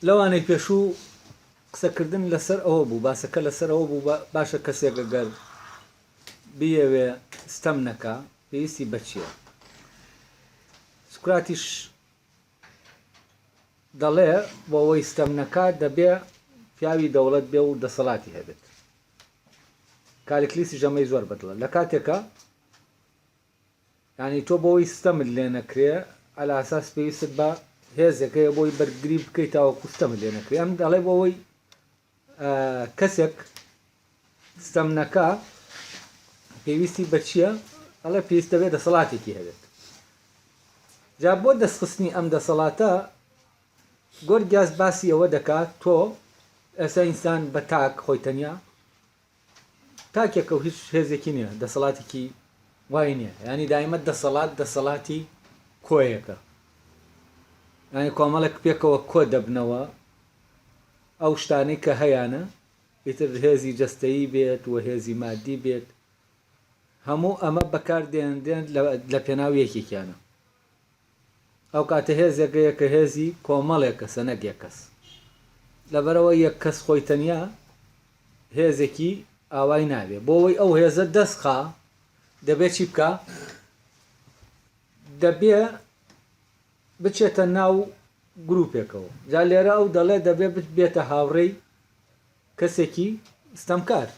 لەوانەی پێشوو قسەکردن لەسەر ئەوە بوو، باسەکە لەسەر ئەوە بوو باشە کەسێک ئەگەر بیەوێ ستەم نەکا پێویستی بە چییە؟ سوکراتیش دەڵێ بۆ ئەوەی ستەم نەکا دەبێ پیاوی دەوڵەت بێ و دەسەڵاتی هەبێت. کالیکلیسیش ئەمەی زۆر بەدڵە لە کاتێکا یانی تۆ بۆی ستەمت لێ نەکرێ عەلا ئەساس پێویستت بە هێزێک هەیە بۆی بەرگری بکەیت تاوەکو ستەمت لێ نەکرێ ئەم دەڵێ بۆ ئەوەی کەسێک ستەم نەکا پێویستی بە چییە؟ ئەڵێ پێویست دەبێت دەسەڵاتێکی هەبێت جا بۆ دەستخستنی ئەم دەسەڵاتە گۆرگیاس باسی ئەوە دەکات تۆ ئێستا ئینسان بە تاک خۆی تەنیا تاکێکە و هیچ هێزێکی نییە دەسەڵاتێکی وای نییە ینی دایمە دەسەڵات دەسەڵاتی کۆیەکە ینی کۆمەڵێک پێکەوە کۆ دەبنەوە ئەو شتانەی کە هەیانە ئیتر هێزی جەستەیی بێت و هێزی مادی بێت هەموو ئەمە بەکار دێنرێن لە پێناو یەکێکیانە ئەو کاتە هێزێک هەیە کە هێزی کۆمەڵێک کەسە نەک یەک کەس. لەبەرئەوە یەک کەس خۆی تەنیا هێزێکی ئاوای نابێ. بۆ ئەوەی ئەو هێزە دەست خا دەبێ چی بکا؟ دەبێ بچێتە ناو گروپێکەوە. جا لێرە ئەو دەڵێ دەبێ بێتە هاوڕێی کەسێکی ستەمکار.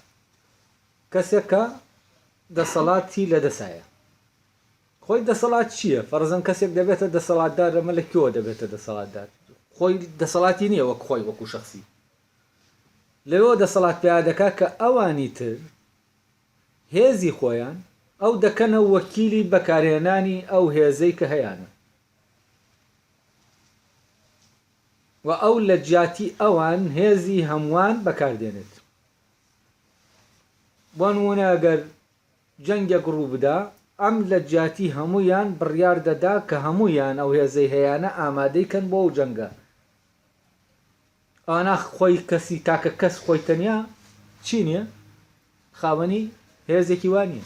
کەسێک کە دەسەڵاتی لەدەسایە. خۆی دەسەڵات چییە؟ فەرزەن کەسێک دەبێتە دەسەڵاتدار ئەمە لە کوێوە دەبێتە دەسەڵاتدار؟ خۆی دەسەڵاتی نییە وەک خۆی وەکو شەخسی. لەوێوە دەسەڵات پیا دەکات کە ئەوانی تر هێزی خۆیان ئەو دەکەنە وەکیلی بەکارهێنانی ئەو هێزەی کە هەیانە و ئەو لە جیاتی ئەوان هێزی هەمووان بەکاردێنێت. بۆ نموونە ئەگەر جەنگێک ڕووبدا، ئەم لە جیاتی هەموویان بڕیار دەدا کە هەموویان ئەو هێزەی هەیانە ئامادەی کەن بۆ ئەو جەنگە. ئەوانە خۆی کەسی تاکە کەس خۆی تەنیا چی نییە؟ خاوەنی هێزێکی وا نییە.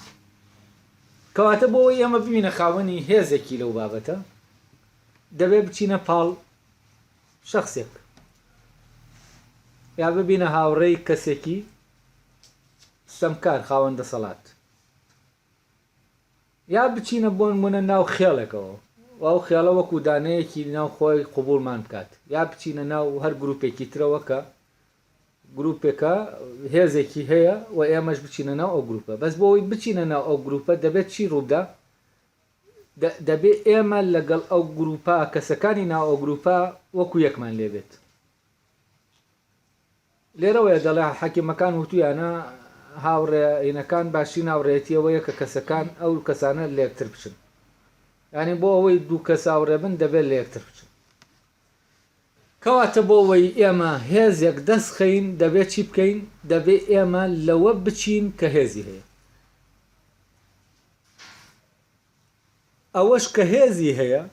کەواتە بۆ ئەوەی ئێمە ببینە خاوەنی هێزێکی لەو بابەتە دەبێ بچینە پاڵ شەخسێک یا ببینە هاوڕێی کەسێکی ستەمکار خاوەن دەسەڵات یا بچینە بۆ نمونە ناو خێڵێکەوە و ئەو خێڵە وەکو دانەیەکی ناو خۆی قبوڵمان بکات یا بچینە ناو هەر گروپێکی ترەوە کە گروپێکە هێزێکی هەیە و ئێمەش بچینە ناو ئەو گروپە بەس بۆ ئەوەی بچینە ناو ئەو گروپە دەبێت چی ڕووبدا دەبێ ئێمە لەگەڵ ئەو گروپە کەسەکانی ناو ئەو گروپە وەکو یەکمان لێبێت لێرەوەیە دەڵێ حەکیمەکان وتویانە هاوڕێ ینەکان باشترین هاوڕێیەتی ئەوەیە کە کەسەکان ئەو کەسانە لە یەکتر بچن یانی بۆ ئەوەی دوو کەس هاوڕێ بن دەبێت لە یەکتر بچن کەواتە بۆ ئەوەی ئێمە هێزێک دەست خەین دەبێت چی بکەین دەبێ ئێمە لەوە بچین کە هێزی هەیە ئەوەش کە هێزی هەیە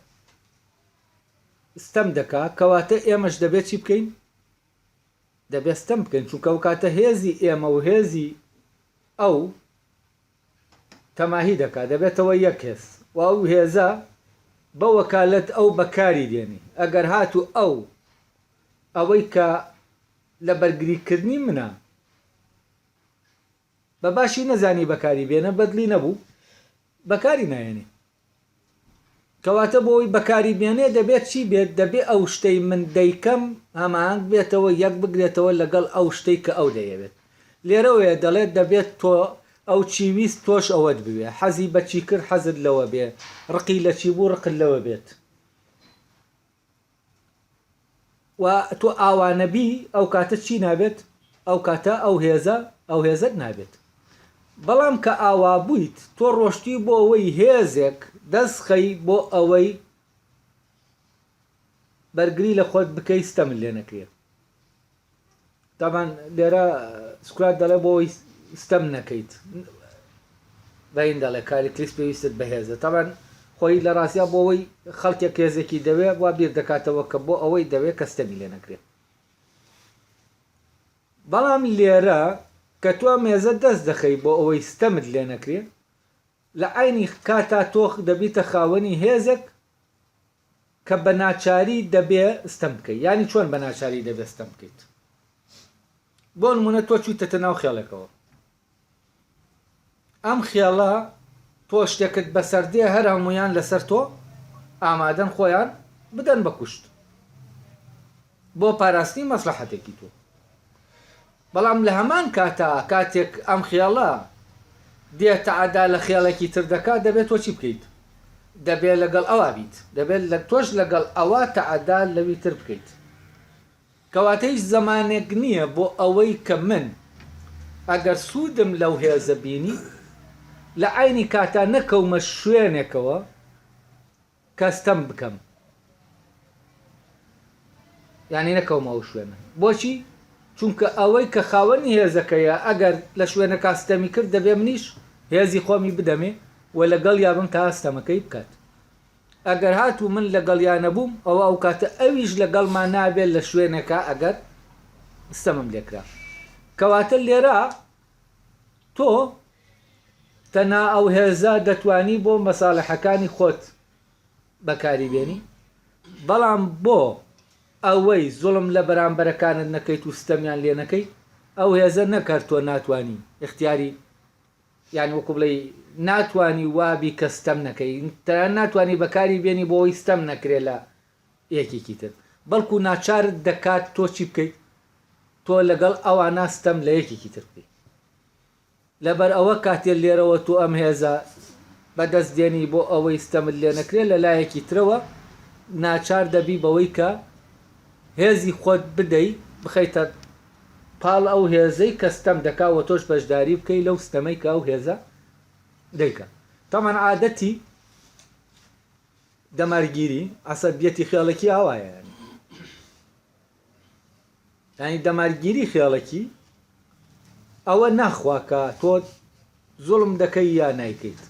ستەم دەکا کەواتە ئێمەش دەبێت چی بکەین دەبێت ستەم بکەین چونکە ئەو کاتە هێزی ئێمە و هێزی ئەو تەماهی دەکات دەبێتەوە یەک هێز و ئەو هێزە بە وەکالەت ئەو بەکاری دێنی ئەگەر هاتوو ئەو ئەوەی کە لە بەرگریکردنی منە بە باشی نەزانی بەکاری بێنە بەدڵی نەبوو بەکاری نایەنێ کەواتە بۆ ئەوەی بەکاری بێنێ دەبێت چی بێت دەبێ ئەو شتەی من دەیکەم هەماهەنگ بێتەوە یەک بگرێتەوە لەگەڵ ئەو شتەی کە ئەو دەیەوێت لێرەوەیە دەڵێت دەبێت تۆ ئەو چی ویست تۆش ئەوەت بوێ حەزی بە چی کرد حەزت لەوە بێ ڕقی لە چی بوو ڕقت لەوە بێت و تۆ ئاوا نەبی ئەو کاتە چی نابێت ئەو کاتە ئەو هێزە ئەو هێزت نابێت بەڵام کە ئاوا بوویت تۆ ڕۆشتی بۆ ئەوەی هێزێک دەست خەی بۆ ئەوەی بەرگری لە خۆت بکەی ستەمت لێ نەکرێ تابان لێرە سوکرات دەڵێ بۆ ئەوەی ستەم نەکەیت بەین دەڵێ کالیکلیس پێویستت بەهێزە تابان خۆی لە ڕاستیا بۆ ئەوەی خەڵکێک هێزێکی دەوێ وا بیر دەکاتەوە کە بۆ ئەوەی دەوێ کە ستەمی لێ نەکرێ بەڵام لێرە کە تۆ ئەم هێزە دەست دەخەی بۆ ئەوەی ستەمت لێ نەکرێ لە عەینی کاتا تۆ دەبیتە خاوەنی هێزێک. کە بە ناچاری دەبێ ستەم بکەی. یانی چۆن بە ناچاری دەبێ ستەم بکەیت؟ بۆ نموونە تۆ چوویتەتە ناو خێڵێکەوە. ئەم خێڵە تۆ شتێکت بەسەر دێ هەر هەموویان لەسەر تۆ ئامادەن خۆیان بدەن بە کوشت بۆ پاراستنی مەسلەحەتێکی تۆ. بەڵام لە هەمان کاتا کاتێک ئەم خێڵە دێ تەعەدا لە خێڵێکی تر دەکات دەبێت تۆ چی بکەیت؟ دەبێت لەگەڵ ئەوا بیت، دەبێت لە تۆش لەگەڵ ئەوا تەعەدا لەوی تر بکەیت. کەواتە هیچ زەمانێک نییە بۆ ئەوەی کە من ئەگەر سوودم لەو هێزە بینی لە عەینی کاتا نەکەومە شوێنێکەوە کە ستەم بکەم یانی نەکەومە ئەو شوێنە بۆچی چونکە ئەوەی کە خاوەنی هێزەکەیە ئەگەر لە شوێنەکە ستەمی کرد دەبێ منیش هێزی خۆمی بدەمێ و لەگەڵ یابم تا ستەمەکەی بکات ئەگەر هاتوو من لەگەڵیا نەبووم ئەوە ئەو کاتە ئەویش لەگەڵما نابێت لە شوێنێکا ئەگەر ستەمم لێکرا کەواتە لێرە تۆ تەنها ئەو هێزە دەتوانی بۆ مەساڵحەکانی خۆت بەکاری بێنی، بەڵام بۆ ئەوەی زوڵم لە بەرامبەرەکانت نەکەیت و ستەمیان لێ نەکەی، ئەو هێزە نەک هەر تۆ ناتوانی ئیختیاری یانی وەکو بڵێی ناتوانی وابی کە ستەم نەکەی، تەنانەت ناتوانی بەکاری بێنی بۆ ئەوەی ستەم نەکرێ لە یەکێکی تر، بەڵکو ناچارت دەکات تۆ چی بکەیت؟ تۆ لەگەڵ ئەوانا ستەم لە یەکێکی تر بکەی. لەبەر ئەوە کاتێ لێرەوە تۆ ئەم هێزە بەدەست دێنی بۆ ئەوەی ستەمت لێ نەکرێ لە لایەکی ترەوە ناچار دەبی بەوەی کە هێزی خۆت بدەی بخەیتە پاڵ ئەو هێزەی کە ستەم دەکا وە تۆش بەشداری بکەی لەو ستەمەی کە ئەو هێزە دەیکا. تەبعەن عادەتی دەمارگیری، عەسەبیەتی خێڵەکی ئاوایە یانی. یانی دەمارگیری خێڵەکی ئەوە ناخوا کە تۆ زوڵم دەکەی یا نایکەیت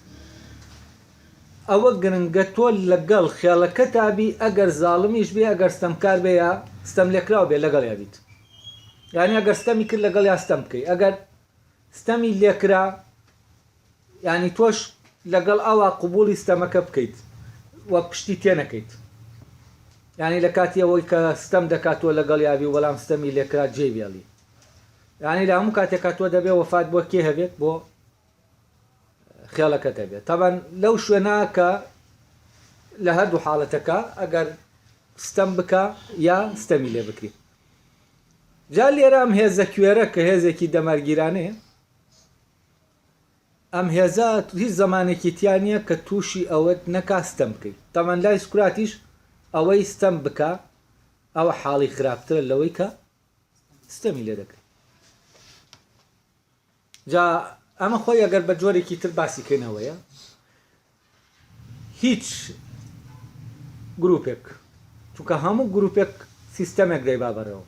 ئەوە گرنگە تۆ لەگەڵ خێڵەکەتا بی ئەگەر زاڵمیش بێ ئەگەر ستەمکار بێ یا ستەم لێکراو بێ لەگەڵیا بیت یانی ئەگەر ستەمی کرد لەگەڵیا ستەم بکەی ئەگەر ستەمی لێکرا یانی تۆش لەگەڵ ئەوا قبوڵی ستەمەکە بکەیت و پشتی تێنەکەیت یانی لە کاتی ئەوەی کە ستەم دەکات تۆ لەگەڵ یابی و بەڵام ستەمی لێکرا جێی بێڵی یانی لە هەموو کاتێکا تۆ دەبێ وەفات بۆ کێ هەبێت بۆ خێڵەکەت هەبێت تەبەن لەو شوێنە کە لە هەردوو حاڵەتەکە ئەگەر ستەم بکە یا ستەمی لێ بکری جا لێرە ئەم هێزە کوێرە کە هێزێکی دەمارگیرانەیە ئەم هێزە هیچ زەمانێکی تیا نیە کە توشی ئەوەت نەکا ستەم بکەی تەبعەن لای سوکراتیش ئەوەی ستەم بکا ئەوە حاڵی خراپترە لەوەی کە ستەمی لێ دەکرێ جا ئەمە خۆی ئەگەر بە جۆرێکی تر باسی کەینەوەیە هیچ گروپێک چونکە هەموو گروپێک سیستەمێک دەیبا بەڕێوە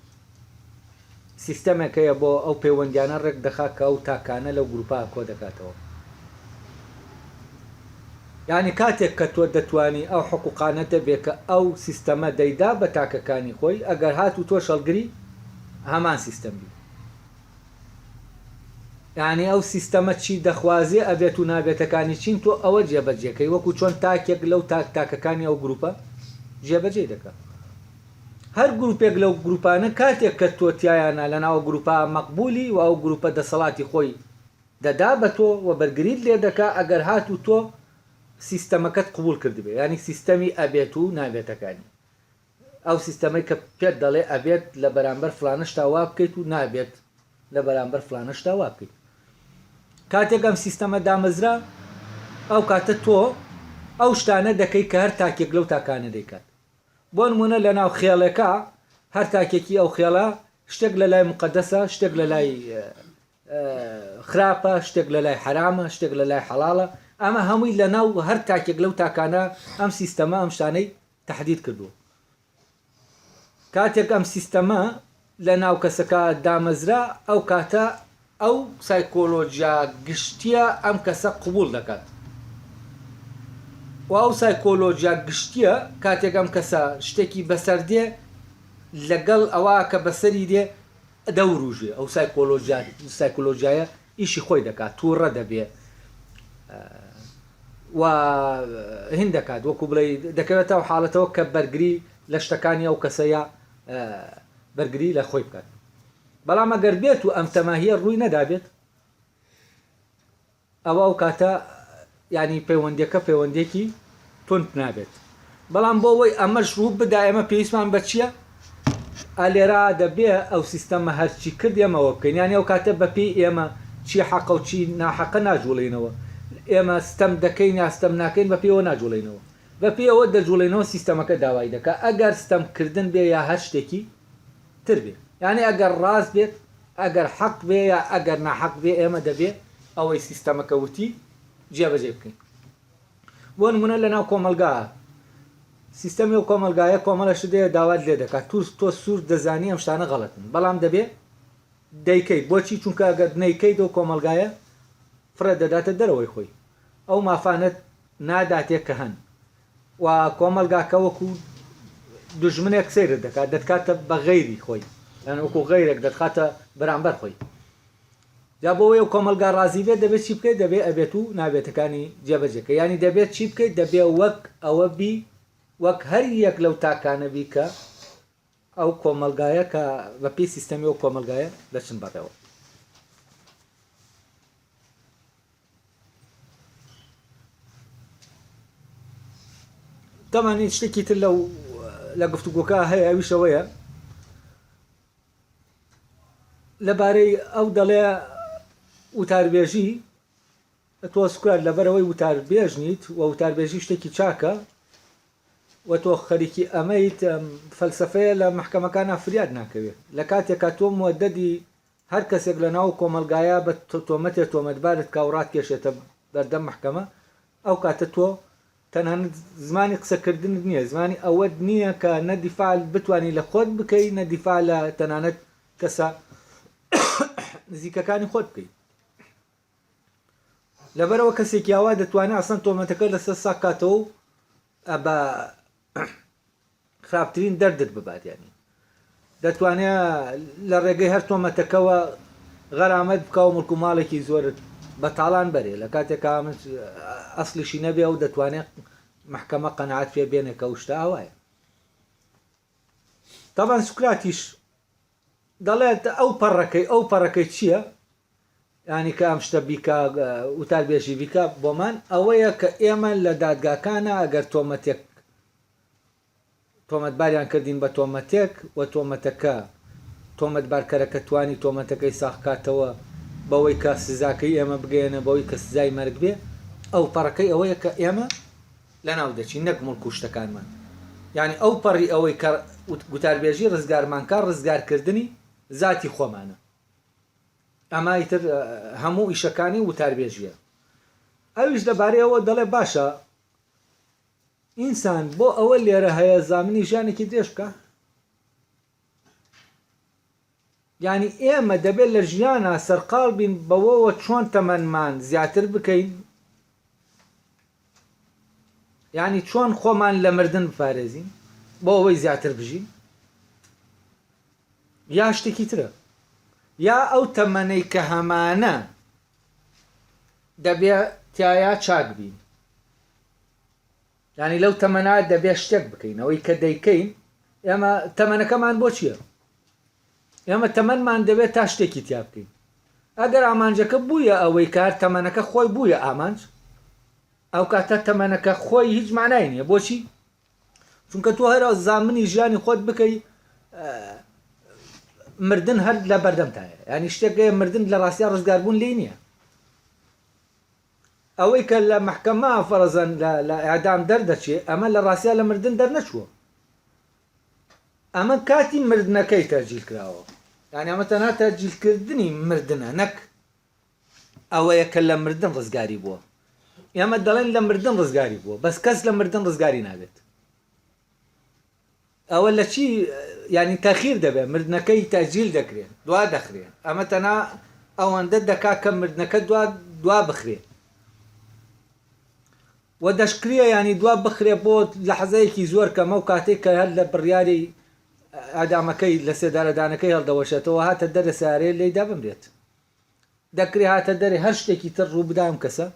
سیستەمێک هەیە بۆ ئەو پەیوەندیانە ڕێک دەخا کە ئەو تاکانە لەو گروپە کۆ دەکاتەوە یعنی کاتێک کە تۆ دەتوانی ئەو حقوقانە دەبێ کە ئەو سیستەمە دەیدا بە تاکەکانی خۆی ئەگەر هات و تۆش هەڵگری هەمان سیستەم بی یانی ئەو سیستەمە چی دەخوازێ ئەبێت و نابێتەکانی چین تۆ ئەوە جێبەجێکەی وەکو چۆن تاکێک لەو تاک تاکەکانی ئەو گروپە جێبەجێی دەکا هەر گروپێک لەو گروپانە کاتێک کە تۆ تیایانە لەناو گروپا مەقبولی و ئەو گروپە دەسەڵاتی خۆی دەدا بە تۆ و بەرگریت لێ دەکا ئەگەر هاتوو تۆ سیستەمەکەت قبوڵ کردبێ یانی سیستەمی ئەبێت و نابێتەکانی ئەو سیستەمەی کە پێت دەڵێ ئەبێت لە بەرامبەر فلانە شتا وا بکەیت و نابێت لە بەرامبەر فلانە شتا وا بکەیت. کاتێک ئەم سیستەمە دامەزرا ئەو کاتە تۆ ئەو شتانە دەکەی کە هەر تاکێک لەو تاکانە دەیکات. بۆ نمونە لە ناو خێڵێکا هەر تاکێکی ئەو خێڵە شتێک لە لای موقەدەسە، شتێک لە لای خراپە، شتێک لە لای حەرامە، شتێک لە لای حەڵاڵە. ئەمە هەمووی لە ناو هەر تاکێک لەو تاکانە ئەم سیستەمە ئەم شتانەی تەحدید کردووە. کاتێک ئەم سیستەمە لە ناو کەسەکە دامەزرا ئەو کاتە ئەو سایکۆلۆژیا گشتیە ئەم کەسە قبوڵ دەکات و ئەو سایکۆلۆژیا گشتیە کاتێک ئەم کەسە شتێکی بەسەر دێ لەگەڵ ئەوە کە بەسەری دێ دەوروژێ ئەو سایکۆلۆژیا سایکۆلۆژیایە ئیشی خۆی دەکات تووڕە دەبێ. و هین دەکات وەکو بڵێ دەکەوێتە ئەو حاڵەتەوە کە بەرگری لە شتەکانی ئەو کەسە یا بەرگری لە خۆی بکات. بەڵام ئەگەر بێت و ئەم تەماهیە ڕووی نەدابێت ئەوە ئەو کاتە یانی پەیوەندیەکە پەیوەندیەکی توند نابێت. بەڵام بۆ ئەوەی ئەمەش ڕوو بدا ئێمە پێویستمان بە چییە؟ ئا لێرە دەبێ ئەو سیستەمە هەرچی کرد ئێمە ئەوە بکەین. یانی ئەو کاتە بە پێی ئێمە چی حەقە و چی ناحەقە ناجوڵێینەوە. ئێمە ستەم دەکەین یا ستەم ناکەین بە پێی ئەوە ناجوڵێینەوە. بە پێی ئەوە دەجوڵێینەوە سیستەمەکە داوای دەکا ئەگەر ستەم کردن بێ یا هەر شتێکی تر بێ. یانی ئەگەر ڕاست بێت، ئەگەر حەق بێ یا ئەگەر ناحەق بێ ئێمە دەبێ ئەوەی سیستەمەکە وتی جێبەجێ بکەین. بۆ نمونە لەناو کۆمەڵگا سیستەمی ئەو کۆمەڵگایە کۆمەڵە شت هەیە داوات لێ دەکات تو تۆ سوور دەزانی ئەم شتانە غەڵەتن بەڵام دەبێ دەیکەیت بۆچی چونکە ئەگەر نەیکەیت ئەو کۆمەڵگایە فڕێ دەداتە دەرەوەی خۆی ئەو مافانەت ناداتێ کە هەن و کۆمەڵگاکە وەکو دوژمنێک سەیرت دەکات دەتکاتە بە غەیری خۆی یان وەکو غەیرێک دەتخاتە بەرامبەر خۆی جا بۆ ئەوەی ئەو کۆمەڵگا ڕازی بێت دەبێت چی بکەیت دەبێت ئەبێت و نابێتەکانی جێبەجێ کەی یانی دەبێت چی بکەیت دەبێت وەک ئەوە بی وەک هەر یەک لەو تاکانە بی کە ئەو کۆمەڵگایە کە بە پێی سیستەمی ئەو کۆمەڵگایە دەچن بەڕێوە. تەمان شتێکی تر لەو لە گفتوگۆکە هەیە ئەویش ئەوەیە لەبارەی ئەو دەڵێ وتاربێژی تۆ سوکرات لەبەرەوەی وتاربێژ نیت و وتاربێژی شتێکی چاکە و تۆ خەریکی ئەمەیت فەلسەفەیە لە مەحکەمەکانا فریاد ناکەوێت لە کاتێکا تۆ مودەدی هەر کەسێک لە ناو کۆمەڵگایا بە تۆمەتێ تۆمەتبارت کا و ڕاتکێشێتە بەردەم مەحکەمە ئەو کاتە تۆ تەنانەت زمانی قسەکردنت نییە، زمانی ئەوەت نییە کە نە دیفاع بتوانی لە خۆت بکەی، نە دیفاع لە تەنانەت کەسە نزیکەکانی خۆت بکەی. لەبەرئەوە کەسێکی ئاوا دەتوانێت ئەسڵەن تۆمەتەکە لەسەر ساغ کاتەوە و بە خراپترین دەردت ببات یانی دەتوانێ لە ڕێگەی هەر تۆمەتەکەوە غەرامەت بکا و مڵک و ماڵێکی زۆرت بە تاڵان بەرێ لە کاتێکا من ئەسڵیشی نەبێ و دەتوانێ مەحکەمە قەناعەت پێ بێنێ کە ئەو شتە ئاوایە. تەبعەن سوکراتیش دەڵێت ئەو پەڕەکەی ئەو پەڕەکەی چییە؟ یانی کە ئەم شتە بیکا وتاربێژی بیکا بۆمان ئەوەیە کە ئێمە لە دادگاکانە ئەگەر تۆمەتێک تۆمەتباریان کردین بە تۆمەتێک و تۆمەتەکە تۆمەتبارکەرەکە توانی تۆمەتەکەی ساغ کاتەوە بەوەی کە سزاکەی ئێمە بگەیەنە بەوەی کە سزای مەرگ بێ ئەوپەڕەکەی ئەوەیە کە ئێمە لەناو دەچین نەک موڵک و شتەکانمان یانی ئەوپەڕی ئەوەی کە گوتاربێژی ڕزگارمان کا ڕزگارکردنی زاتی خۆمانە ئەمە ئیتر هەموو ئیشەکانی وتاربێژیە ئەویش لەبارەیەوە دەڵێ باشە ئینسان بۆ ئەوە لێرە هەیە زامنی ژیانێکی درێژ بکا؟ یانی ئێمە دەبێت لە ژیانا سەرقاڵ بین بەوەوە چۆن تەمەنمان زیاتر بکەین؟ یانی چۆن خۆمان لە مردن بپارێزین بۆ ئەوەی زیاتر بژین؟ یا شتێکی ترە؟ یا ئەو تەمەنەی کە هەمانە دەبێ تیایا چاک بین؟ یانی لەو تەمەنە دەبێ شتێک بکەین ئەوەی کە دەیکەین ئێمە تەمەنەکەمان بۆ چییە ئێمە تەمەنمان دەبێت تا شتێکی تیا بکەین ئەگەر ئامانجەکە بوویە ئەوەی کار تەمەنەکە خۆی بوویە ئامانج ئەو کاتە تەمەنەکە خۆی هیچ معنای نییە بۆچی چونکە تۆ هەر زامنی ژیانی خۆت بکەی مردن هەر لە بەردەمتایە ینی شتێک مردن لە ڕاستیا ڕزگاربوون لێی نییە ئەوەی کە لە مەحکەمە فەرەزەن لە لە ئیعدام دەردەچێ ئەمە لە ڕاستیا لە مردن دەرنەچووە ئەمە کاتی مردنەکەی تەجیل کراوە یانی ئەمە تەنها تەجیل کردنی مردنە نەک ئەوەیە کە لە مردن ڕزگاری بووە ئێمە دەڵێن لە مردن ڕزگاری بووە بەس کەس لە مردن ڕزگاری نابێت ئەوە لە چی یانی تەخیر دەبێت مردنەکەی تەجیل دەکرێت دوا دەخرێت ئەمە تەنها ئەوەندە دەکا کە مردنەکە دوا دوا بخرێت و دەشکرێ ینی دوا بخرێ بۆ لەحزەیەکی زۆر کەمە و کاتێک کە هەر لە بڕیاری ئادامەکەی لە سێدارەدانەکەی هەڵدەوەشێتەوە هاتە دەرە سارێ لێیدا بمرێت دەکرێ هاتە دەرێ هەر شتێکی تر ڕوو بدا ئەم کەسە.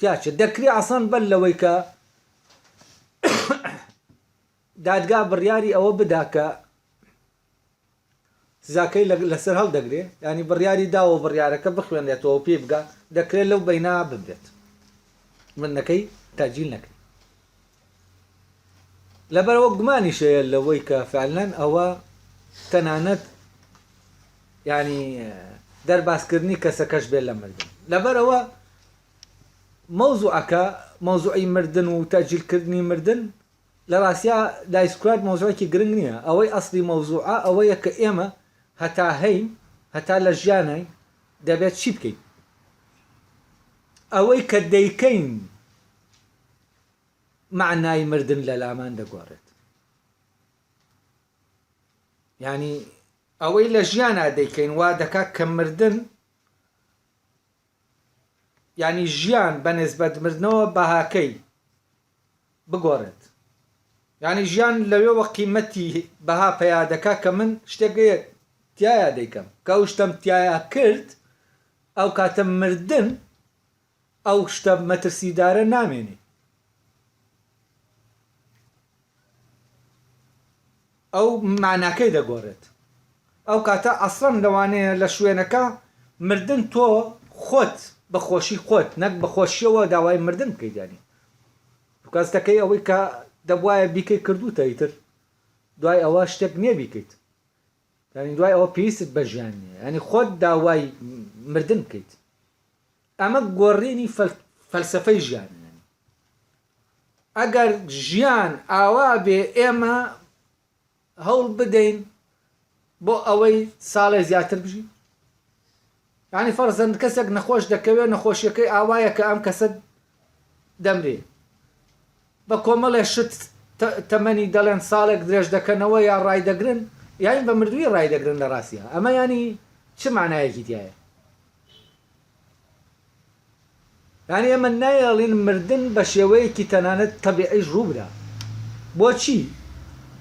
تیاچێت دەکرێ ئەسڵەن بەر لەوەی کە دادگا بڕیاری ئەوە بدا کە سزاکەی لەسەر هەڵدەگرێ یانی بڕیاری داوە و بڕیارەکە بخوێنرێتەوە و پێی بگا دەکرێت لەو بەینا بمرێت مردنەکەی تەجیل نەکرێت لەبەرەوە گومانیش هەیە لەوەی کە فعلەن ئەوە تەنانەت ینی دەربازکردنی کەسەکەش بێت لە مردن لەبەرەوە مەوزوعەکە مەوزوعی مردن و تەجیلکردنی مردن لە ڕاستیا لای سوکرات مەوزوعێکی گرنگ نییە، ئەوەی ئەسڵی مەوزوعە ئەوەیە کە ئێمە هەتا هەین، هەتا لە ژیاناین دەبێت چی بکەین؟ ئەوەی کە دەیکەین مەعنای مردن لەلامان دەگۆڕێت. یانی ئەوەی لە ژیانا دەیکەین وا دەکات کە مردن یانی ژیان بە نسبەت مردنەوە بەهاکەی بگۆڕێت یانی ژیان لەوێوە قیمەتی بەها پەیا دەکا کە من شتێک هەیە تیایا دەیکەم کە ئەو شتەم تیایا کرد ئەو کاتە مردن ئەو شتە مەترسیدارە نامێنێ. ئەو ماناکەی دەگۆرێت ئەو کاتە ئەسڵەن لەوانەیە لە شوێنەکە مردن تۆ خۆت بە خۆشی خۆت نەک بە خۆشیەوە داوای مردن بکەیت یانی کەستەکەی ئەوەی کە دەبوایە بیکەی کردوتە ئیتر دوای ئەوە شتێک نییە بیکەیت یانی دوای ئەوە پێویستت بە ژیان نییە یانی خۆت داوای مردن بکەیت ئەمە گۆڕینی فەلسەفەی ژیانە یانی ئەگەر ژیان ئاوا بێ ئێمە هەوڵ بدەین بۆ ئەوەی ساڵێ زیاتر بژین یعنی فەرزەند کەسێک نەخۆش دەکەوێت نەخۆشیەکەی ئاوایە کە ئەم کەسە دەمرێ بە کۆمەڵێ شت تەمەنی دەڵێن ساڵێک درێژ دەکەنەوە یا ڕایدەگرن یانی بە مردووی ڕایدەگرن لە ڕاستیا ئەمە ینی چ مانایەکی تایە یانی ئێمە نایەڵین مردن بە شێوەیەکی تەنانەت تەبیعیش ڕووبدا. بۆچی؟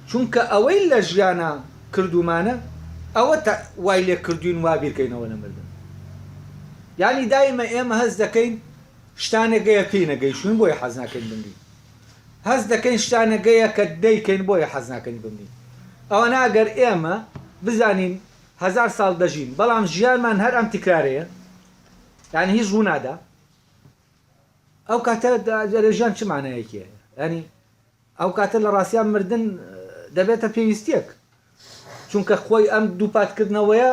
چونکە ئەوەی لە ژیانا کردوومانە ئەوە وای لێ کردووین وا بیرکەینەوە لە مردن. یانی دایمە ئێمە هەست دەکەین شتانێک هەیە پێی نەگەیشتووین بۆیە حەز ناکەین بمرین. هەست دەکەین شتانێک هەیە کە دەیکەین بۆیە حەز ناکەین بمرین. ئەوەنا ئەگەر ئێمە بزانین هەزار ساڵ دەژین بەڵام ژیانمان هەر ئەم تکرارەیە یانی هیچ ڕوونادا ئەو کاتە ئەرێ ژیان چ مانایەکی هەیە ینی ئەو کاتە لە ڕاستیان مردن دەبێتە پێویستیەک چونکە خۆی ئەم دووپاتکردنەوەیە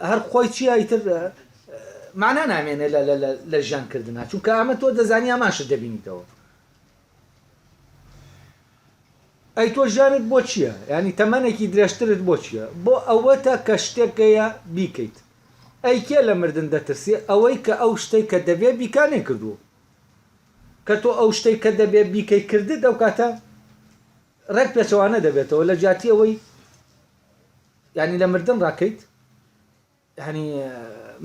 هەر خۆی چییە ئیتر مانا نامێنێ لە ژیان کردنا چونکە ئەمە تۆ دەزانی ئەماشت دەبینیتەوە ئەی تۆ ژیانت بۆ چییە؟ یانی تەمەنێکی درێژترت بۆ چییە؟ بۆ ئەوەتە کە شتێک هەیە بیکەیت. ئەی کێ لە مردن دەترسێ؟ ئەوەی کە ئەو شتەی کە دەبێ بیکا نەیکردووە. کە تۆ ئەو شتەی کە دەبێ بیکەی کردت ئەو کاتە ڕێک پێچەوانە دەبێتەوە لە جیاتی ئەوەی یانی لە مردن ڕاکەیت یانی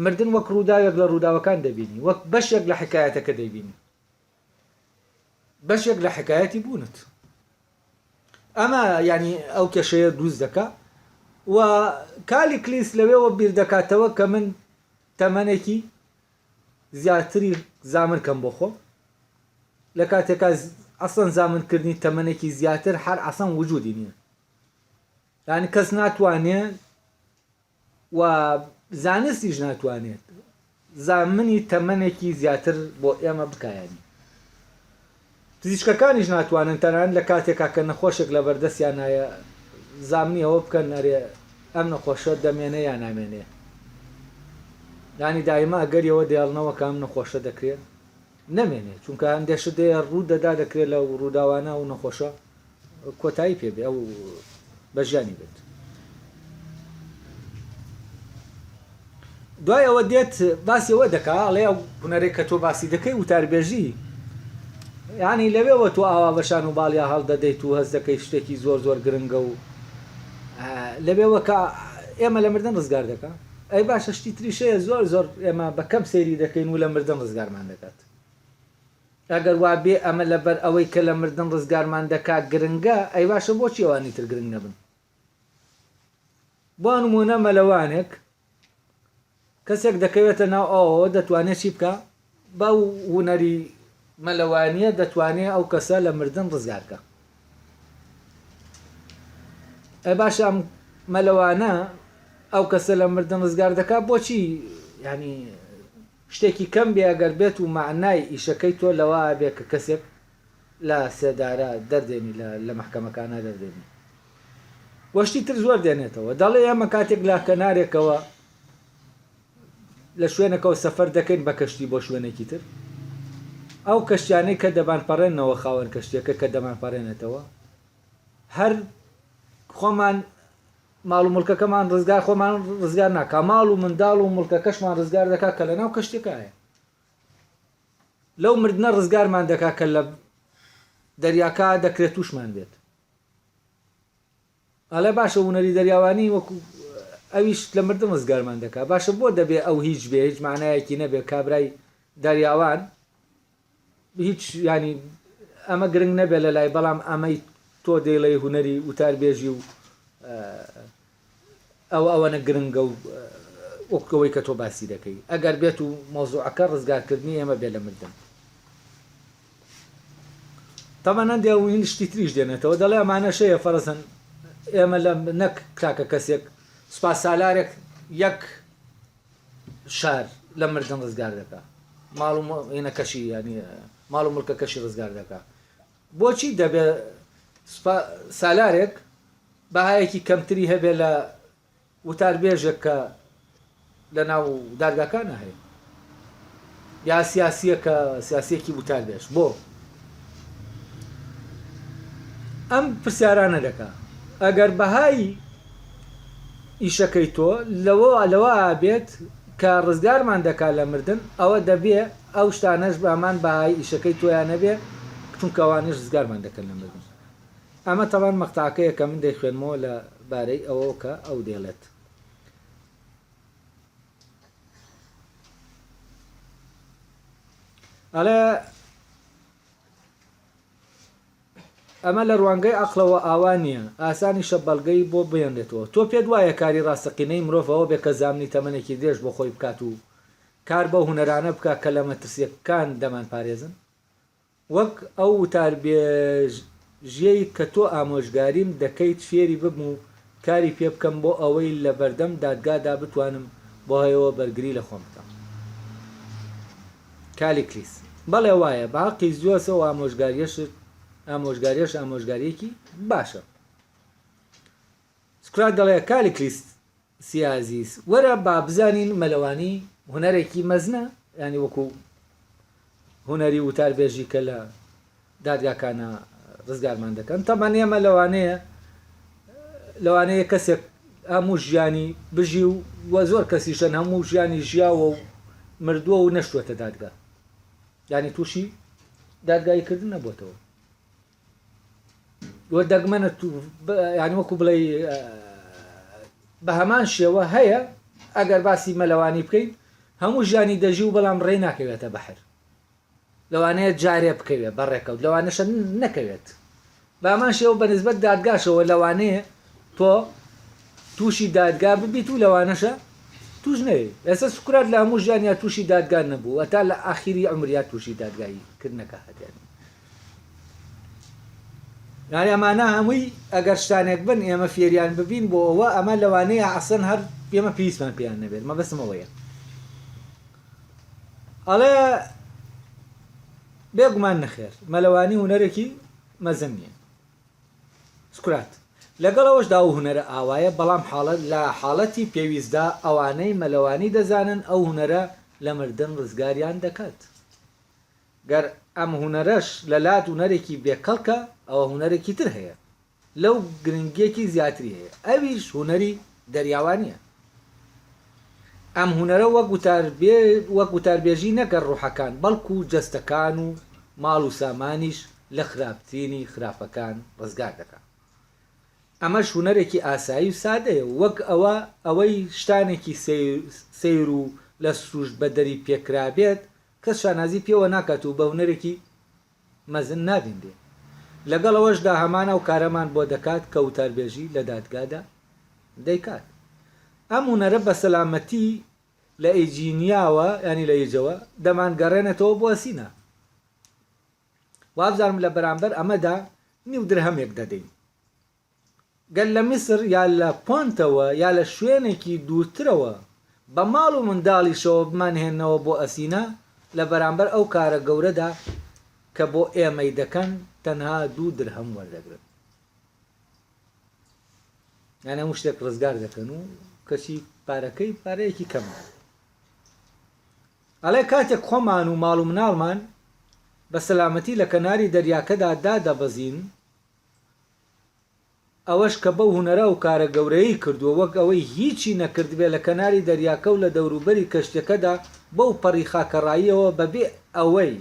مردن وەک ڕووداوێک لە ڕووداوەکان دەبینی وەک بەشێک لە حکایەتەکە دەیبینی. بەشێک لە حکایەتی بوونت ئەمە یعنی ئەو کێشەیە دروست دەکا و کالیکلیس لەوێوە بیر دەکاتەوە کە من تەمەنێکی زیاتری زامن کەم بۆ خۆم لە کاتێکا ئەسڵەن زامنکردنی تەمەنێکی زیاتر هەر ئەسڵەن وجودی نییە یعنی کەس ناتوانێ و زانستیش ناتوانێت زامنی تەمەنێکی زیاتر بۆ ئێمە بکا یانی پزیشکەکانیش ناتوانن تەنانەت لە کاتێکا کە نەخۆشێک لە بەردەستیانایە زامنی ئەوە بکەن ئەرێ ئەم نەخۆشە دەمێنێ یا نامێنێ یانی دایمە ئەگەری ئەوە دەیەڵنەوە کە ئەم نەخۆشە دەکرێ نەمێنێ چونکە هەندێک شت هەیە ڕوو دەدا دەکرێت لە ڕووداوانە ئەو نەخۆشە کۆتایی پێ بێ ئەو بە ژیانی بێت دوای ئەوە دێت باسی ئەوە دەکا ئەڵێ ئەو هونەرێک کە تۆ باسی دەکەی وتاربێژی یعنی لەوێوە تۆ ئاوا بەشان و باڵیا هەڵدەدەیت و هەست دەکەی شتێکی زۆر زۆر گرنگە و لەوێوە کە ئێمە لە مردن ڕزگار دەکا ئەی باشە شتی تریش هەیە زۆر زۆر ئێمە بە کەم سەیری دەکەین و لە مردن ڕزگارمان دەکات ئەگەر وا بێ ئەمە لەبەر ئەوەی کە لە مردن ڕزگارمان دەکا گرنگە، ئەی باشە بۆچی ئەوانی تر گرنگ نەبن؟ بۆ نموونە مەلەوانێک کەسێک دەکەوێتە ناو ئاوەوە دەتوانێت چی بکا؟ بەو هونەری. مەلەوانییە دەتوانێ ئەو کەسە لە مردن ڕزگار کا؟ ئەی باشە ئەم مەلەوانە ئەو کەسە لە مردن ڕزگار دەکا بۆچی یانی شتێکی کەم بێ ئەگەر بێت و مەعنای ئیشەکەی تۆ لەوە بێ کە کەسێک لە سێدارە دەردێنی لە لە مەحکەمەکانا دەردێنی وە شتی تر زۆر دێنێتەوە دەڵێ ئێمە کاتێک لە کەنارێکەوە لە شوێنەکەوە سەفەر دەکەین بە کەشتی بۆ شوێنێکی تر ئەو کەشتیانەی کە دەمانپەڕێنەوە خاوەن کەشتیەکە کە دەمانپەڕێنێتەوە هەر خۆمان ماڵ و مڵکەکەمان ڕزگار خۆمان ڕزگار ناکا ماڵ و منداڵ و مڵکەکەشمان ڕزگار دەکا کە لە ناو کەشتەکایە لەو مردنە ڕزگارمان دەکا کە لە دەریاکە دەکرێت تووشمان بێت ئەڵێ باشە هونەری دەریاوانی وەکو ئەویش لە مردن ڕزگارمان دەکا باشە بۆ دەبێ ئەو هیچ بێ هیچ معنایەکی نەبێ کابرای دەریاوان هیچ ینی ئەمە گرنگ نەبێ لە لای بەڵام ئەمەی تۆ دەیڵێی هونەری وتاربێژی و ئەوە ئەوەنە گرنگە و وەک ئەوەی کە تۆ باسی دەکەی ئەگەر بێت و مەوزوعەکە ڕزگارکردنی ئێمە بێ لە مردن. تەبعەن هەندێ و هین شتی تریش دێنێتەوە دەڵێ ئەمانەش هەیە فەرزەن ئێمە لە نەک تاکە کەسێک سوپا سالارێک یەک شار لە مردن ڕزگار دەکا ماڵ و هینەکەشی ینی ماڵ و مڵکەکەشی ڕزگار دەکا بۆچی دەبێ سوپا سالارێک بەهایەکی کەمتری هەبێ لە وتاربێژێک کە لە ناو دادگاکانە هەیە یا سیاسیە کە سیاسیەکی وتاربێژ بۆ ئەم پرسیارانە دەکا ئەگەر بەهای ئیشەکەی تۆ لەوە لەوە بێت کە ڕزگارمان دەکا لە مردن ئەوە دەبێ ئەو شتانەش بەمان بەهای ئیشەکەی تۆیان نەبێ چونکە ئەوانیش ڕزگارمان دەکەن لە مردن. ئەمە تەبان مەقتەعەکەیە کە من دەیخوێنمەوە لە بارەی ئەوەوە کە ئەو دەیڵێت. ئەڵێ ئەمە لە ڕوانگەی عەقڵەوە ئاوا نییە، ئاسانیشە بەڵگەی بۆ بهێنرێتەوە. تۆ پێت وایە کاری ڕاستەقینەی مرۆڤ ئەوە بێ کە زامنی تەمەنێکی درێژ بۆ خۆی بکات و کار بەو هونەرانە بکا کە لە مەترسییەکان دەمانپارێزن؟ وەک ئەو وتاربێژیەی کە تۆ ئامۆژگاریم دەکەیت فێری ببم و کاری پێ بکەم بۆ ئەوەی لە بەردەم دادگادا بتوانم بەهۆیەوە بەرگری لە خۆم بکەم. کالیکلیس، بەڵێ وایە، بە هەقی زیۆس ئەو ئامۆژگاریەشت ئامۆژگاریەش ئامۆژگاریەکی باشە. سوکرات دەڵێ، کالیکلیس سی ئازیز، وەرە با بزانین مەلەوانی هونەرێکی مەزنە، یانی وەکو هونەری وتاربێژی کە لە دادگاکانە ڕزگارمان دەکەن. تەبعەن ئێمە لەوانەیە لەوانەیە کەسێک هەموو ژیانی بژی و وە زۆر کەسیشن هەموو ژیانی ژیاوە و مردووە و نەشتووەتە دادگا، یانی تووشی دادگایی کردن نەبووەتەوە. وە دەگمەنە یانی وەکو بڵێ بە هەمان شێوە هەیە ئەگەر باسی مەلەوانی بکەین هەموو ژیانی دەژی و بەڵام ڕێ ناکەوێتە بەحر لەوانەیە جارێ بکەوێت بەڕێکەوت لەوانەشە نەکەوێت بامان شێوە بە نسبەت دادگاشەوە لەوانەیە تۆ تووشی دادگا ببیت و لەوانەشە توش نەیە ئێستا سوکرات لە هەموو ژیانیا تووشی دادگا نەبوو هەتا لە ئاخیری عمریا تووشی دادگایی کردنەکە هاتیان یانی ئەمانە هەمووی ئەگەر شتانێک بن ئێمە فێریان ببین بۆ ئەوە ئەمە لەوانەیە ئەسڵەن هەر ئێمە پێویستمان پێیان نەبێت مەبەستم ئەوەیە ئەڵێ بێگومان نەخێر مەلەوانی هونەرێکی مەزن نییە سوکرات لەگەڵ ئەوەشدا ئەو هونەرە ئاوایە بەڵام حاڵەت لە حاڵەتی پێویستدا ئەوانەی مەلەوانی دەزانن ئەو هونەرە لە مردن ڕزگاریان دەکات گەر ئەم هونەرەش لە لات هونەرێکی بێ کەڵکە ئەوە هونەرێکی تر هەیە لەو گرنگیەکی زیاتری هەیە ئەویش هونەری دەریاوانیە. ئەم هونەرە وەک وەک وتاربێژی نەک هەر ڕوحەکان بەڵکو جەستەکان و ماڵ و سامانیش لە خراپترینی خراپەکان ڕزگار دەکا. ئەمەش هونەرێکی ئاسایی و سادەیە و وەک ئەوە ئەوەی شتانێکی سەیر و لە سروشت بەدەری پێکرابێت کەس شانازی پێوە ناکات و بە هونەرێکی مەزن نابینرێ. لەگەڵ ئەوەشدا هەمان ئەو کارەمان بۆ دەکات کە وتاربێژی لە دادگادا دەیکات. ئەم هونەرە بە سەلامەتی لە ئیجینیاوە یانی لە ئیجەوە دەمانگەڕێنێتەوە بۆ ئەسینا. وابزانم لە بەرامبەر ئەمەدا نیو درهەمێک دەدەین. گەر لە میسر یا لە پۆنتەوە یا لە شوێنێکی دوورترەوە بە ماڵ و منداڵیشەوە بمانهێننەوە بۆ ئەسینا، لە بەرامبەر ئەو کارە گەورەدا کە بۆ ئێمەی دەکەن تەنها دوو درهەم وەردەگرن. یان هەموو شتێک ڕزگار دەکەن و کەچی پارەکەی پارەیەکی کەمە. ئەڵێ کاتێک خۆمان و ماڵ و مناڵمان بە سەلامەتی لە کەناری دەریاکەدا دادەبەزین، ئەوەش کە بەو هونەرە ئەو کارە گەورەیەی کردووە وەک ئەوەی هیچی نەکردبێ لە کەناری دەریاکە و لە دەوروبەری کەشتیەکەدا بەو پەڕی خاکەڕاییەوە بەبێ ئەوەی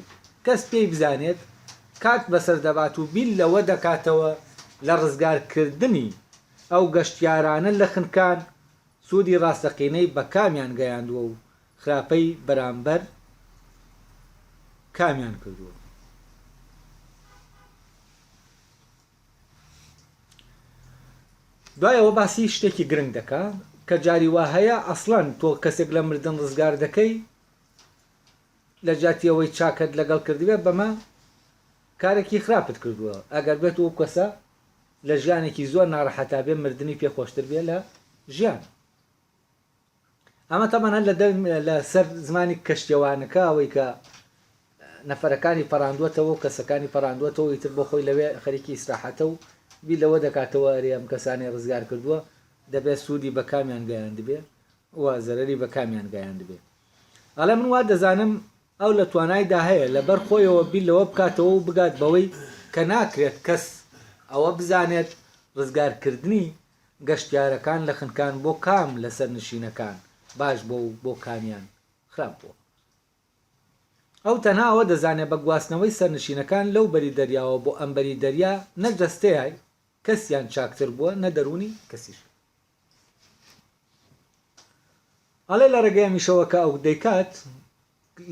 کەس پێی بزانێت کات بەسەر دەبات و بیر لەوە دەکاتەوە لە ڕزگارکردنی ئەو گەشتیارانە لە خنکان سوودی ڕاستەقینەی بە کامیان گەیاندووە و خراپەی بەرامبەر کامیان کردووە. دوای ئەوە باسی شتێکی گرنگ دەکا کە جاری وا هەیە ئەسڵەن تۆ کەسێک لە مردن ڕزگار دەکەی لە جیاتی ئەوەی چاکەت لەگەڵ کردبێ بەمە کارێکی خراپت کردووە ئەگەر بێت ئەو کەسە لە ژیانێکی زۆر ناڕەحەتا بێ مردنی پێ خۆشتر بێ لە ژیان. ئەمە تەبعەن هەر لە دەم لە سەر زمانی کەشتیەوانەکە ئەوەی کە نەفەرەکانی پەڕاندووەتەوە و کەسەکانی پەڕاندووەتەوە ئیتر بۆ خۆی لەوێ خەریکی ئیسراحەتە و بیر لەوە دەکاتەوە ئەرێ ئەم کەسانەی ڕزگار کردووە دەبێت سوودی بە کامیان گەیاندبێ و زەرەری بە کامیان گەیاندبێ. ئەڵێ من وا دەزانم ئەو لە توانایدا هەیە لەبەر خۆیەوە بیر لەوە بکاتەوە و بگات بەوەی کە ناکرێت کەس ئەوە بزانێت ڕزگارکردنی گەشتیارەکان لە خنکان بۆ کام لە سەرنشینەکان باش بووە و بۆ کامیان خراپ بووە. ئەو تەنها ئەوە دەزانێت بە گواستنەوەی سەرنشینەکان لەو بەری دەریاوە بۆ ئەم بەری دەریا نە جەستەی کەسیان چاکتر بووە نە دەروونی کەسیش. ئەڵێ لە ڕێگەی ئەمیشەوە کە ئەو دەیکات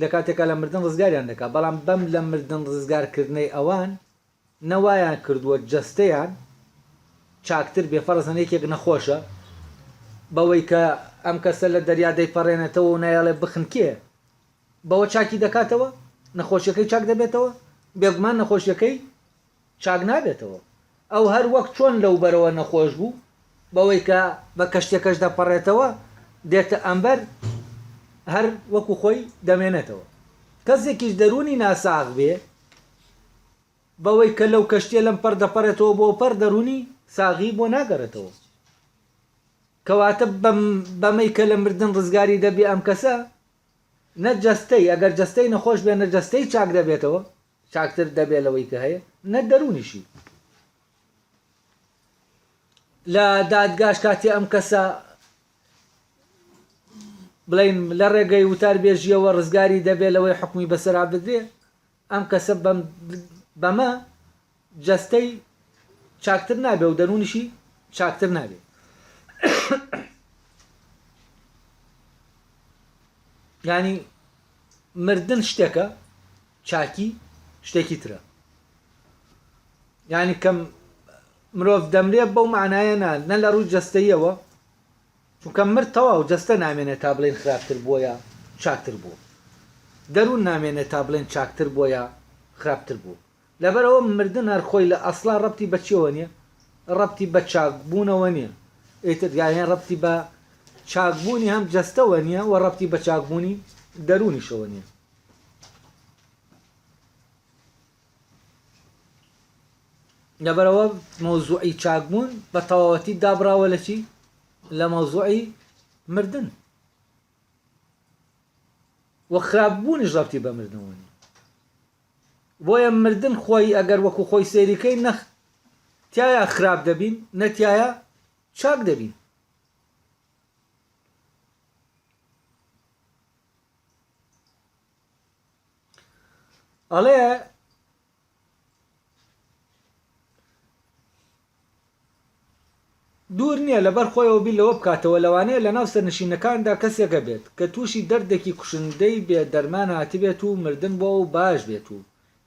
لە کاتێکا لە مردن ڕزگاریان دەکات بەڵام بەم لە مردن ڕزگارکردنەی ئەوان نە وایان کردووە جەستەیان چاکتر بێ فەرزەن یەکێک نەخۆشە بەوەی کە ئەم کەسە لە دەریا دەیپەڕێنێتەوە و نایەڵێ بخنکێ بەوە چاکی دەکاتەوە نەخۆشیەکەی چاک دەبێتەوە بێگومان نەخۆشیەکەی چاک نابێتەوە. ئەو هەر وەک چۆن لەوبەرەوە نەخۆش بوو، بەوەی کە بە کەشتیەکەش دەپەڕێتەوە دێتە ئەمبەر هەر وەکو خۆی دەمێنێتەوە. کەسێکیش دەروونی ناساغ بێ، بەوەی کە لەو کەشتیە لەم پەڕ دەپەڕێتەوە بۆ ئەوپەڕ دەروونی ساغی بۆ ناگەڕێتەوە. کەواتە بەمەی کە لە مردن ڕزگاری دەبێ ئەم کەسە نە جەستەی، ئەگەر جەستەی نەخۆش بێ نە جەستەی چاک دەبێتەوە، چاکتر دەبێ لەوەی کە هەیە نە دەروونیشی. لە دادگاش کاتێ ئەم کەسە بڵین لە ڕێگەی وتاربێژیەوە ڕزگاری دەبێ لەوەی حکومی بەسەرا بدرێ ئەم کەسە بەمە جەستەی چاکتر نابێ و دەروونیشی چاکتر نابێ. یانی مردن شتێکە چاکی شتێکی ترە یانی کەم مرۆڤ دەمرێ بەو معنایە نا نە لە ڕووی جەستەیەوە چونکە مرد تەواو جەستە نامێنێت تا بڵێن خراپتر بووە یا چاکتر بووە دەروون نامێنێت تا بڵێن چاکتر بووە یا خراپتر بووە لەبەرئەوە مردن هەر خۆی لە ئەسڵا ڕەبتی بە چیەوە نیە؟ ڕەبتی بە چاک بوونەوە نیە ئیتر یانی ڕەبتی بە چاک بوونی هەم جەستەوە نیە و ڕەبتی بە چاک بوونی دەروونیشەوە نیە. لەبەرئەوە مەوزوعی چاک بوون بە تەواوەتی دابڕاوە لە چی؟ لە مەوزوعی مردن. و خراپ بوونیش ڕەبتی بە مردنەوە نیە. بۆیە مردن خۆی ئەگەر وەکو خۆی سەیری کەین نە تیایا خراپ دەبین نە تیایا چاک دەبین. ئەڵێ دوور نییە لەبەر خۆیەوە بیر لەوە بکاتەوە لەوانەیە لەناو سەرنشینەکاندا کەسێک هەبێت کە تووشی دەردێکی کوشندەی بێ دەرمان هاتبێت و مردن بۆ ئەو باش بێت و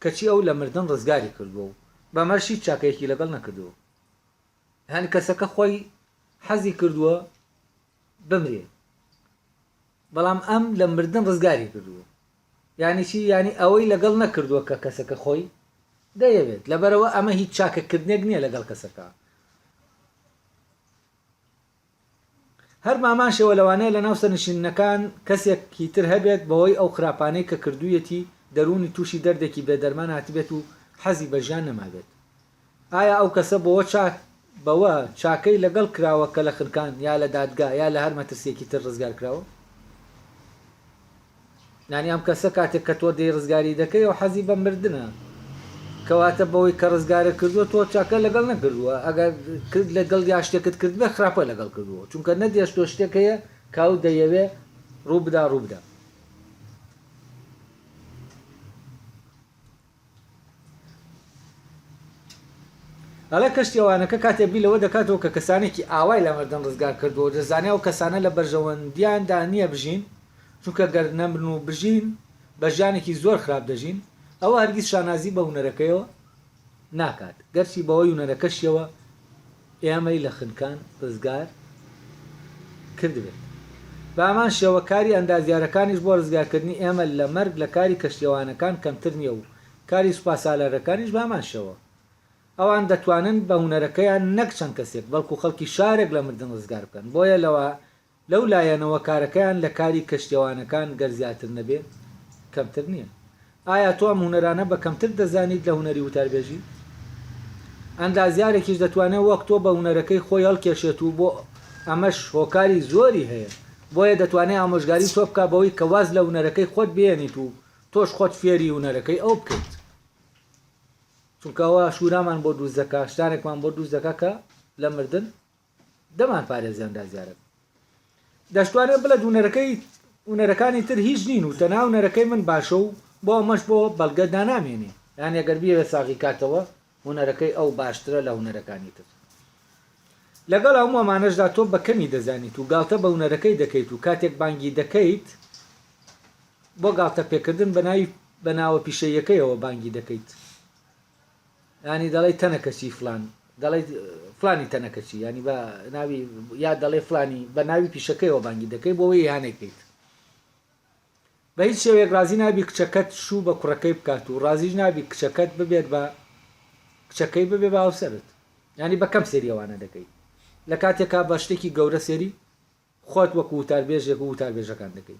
کەچی ئەو لە مردن ڕزگاری کردووە و بەمەش هیچ چاکەیەکی لەگەڵ نەکردووە یانی کەسەکە خۆی حەزی کردووە بمرێ بەڵام ئەم لە مردن ڕزگاری کردووە یانی چی یانی ئەوەی لەگەڵ نەکردووە کە کەسەکە خۆی. دەیەوێت لەبەرئەوە ئەمە هیچ چاکەکردنێک نییە لەگەڵ کەسەکە. هەر بەهەمان شێوە لەوانەیە لەناو سەرنشینەکان کەسێکی تر هەبێت بەهۆی ئەو خراپانەی کە کردوویەتی دەروونی تووشی دەردێکی بێ دەرمان هاتبێت و حەزی بە ژیان نەمابێت. ئایا ئەو کەسە بەوە چاک بەوە چاکەی لەگەڵ کراوە کە لە خنکان یا لە دادگا یا لە هەر مەترسیەکی تر ڕزگار کراوە؟ یانی ئەم کەسە کاتێک کە تۆ دێی ڕزگاری دەکەی ئەو حەزی بە مردنە کەواتە بەوەی کە ڕزگارت کردووە تۆ چاکە لەگەڵ نەکردووە ئەگەر کرد لەگەڵ یا شتێکت کردبێ خراپە لەگەڵ کردووە چونکە نەدێشتوە شتێک هەیە کە ئەو دەیەوێ ڕوو بدا ڕوو بدا. ئەڵێ کەشتیەوانەکە کاتێ بیر لەوە دەکاتەوە کە کەسانێکی ئاوای لە مردن ڕزگار کردووە و دەزانێ ئەو کەسانە لە بەرژەوەندیاندا نییە بژین، چونکە گەر نەمرن و بژین بە ژیانێکی زۆر خراپ دەژین، ئەوە هەرگیز شانازی بە هونەرەکەیەوە ناکات، گەرچی بەهۆی هونەرەکەشیەوە ئێمەی لە خنکان ڕزگار کردبێت. بە هەمان شێوە کاری ئەندازیارەکانیش بۆ ڕزگارکردنی ئێمە لە مەرگ لە کاری کەشتیەوانەکان کەمتر نییە و کاری سوپاسالارەکانیش بە هەمان شێوە. ئەوان دەتوانن بە هونەرەکەیان نەک چەند کەسێک بەڵکو خەڵکی شارێک لە مردن ڕزگار بکەن بۆیە لەوە لەو لایەنەوە کارەکەیان لە کاری کەشتیەوانەکان گەر زیاتر نەبێ کەمتر نیە. ئایا تۆ ئەم هونەرانە بە کەمتر دەزانیت لە هونەری وتاربێژی؟ ئەندازیارێکیش دەتوانێ وەک تۆ بە هونەرەکەی خۆی هەڵکێشێت و بۆ ئەمەش هۆکاری زۆری هەیە. بۆیە دەتوانێ ئامۆژگاری تۆ بکا بەوەی کە واز لە هونەرەکەی خۆت بهێنیت و تۆش خۆت فێری هونەرەکەی ئەو بکەیت. چونکە ئەوە شورامان بۆ دروست دەکا، شتانێکمان بۆ دروست دەکا کە لە مردن دەمان پارێزێ ئەندازیارەک دەشتوانێت بڵێت هونەرەکەی هونەرەکانی تر هیچ نین و تەنها هونەرەکەی من باشە و بۆ ئەمەش بۆ بەڵگە دانامێنێ یان ئەگەر بیەوێت ساغی کاتەوە هونەرەکەی ئەو باشترە لە هونەرەکانی تر لەگەڵ هەموو ئەمانەشدا تۆ بە کەمی دەزانیت و گاڵتە بە هونەرەکەی دەکەیت و کاتێک بانگی دەکەیت بۆ گاڵتە پێکردن بە ناوی بە ناوە پیشەییەکەیەوە بانگی دەکەیت یانی دەڵێی تەنەکەچی فلان دەڵێی فلانی تەنەکەچی یانی بە ناوی یا دەڵێ فلانی بە ناوی پیشەکەیەوە بانگی دەکەی بۆ ئەوەی ئیهانەی بکەیت بە هیچ شێوەیەک ڕازی نابی کچەکەت شوو بە کوڕەکەی بکات و ڕازیش نابی کچەکەت ببێت بە کچەکەی ببێ بە هاوسەرت یانی بە کەم سێری ئەوانە دەکەی لە کاتێکا بە شتێکی گەورە سێری خۆت وەکو وتاربێژێک و وتاربێژەکان دەکەی.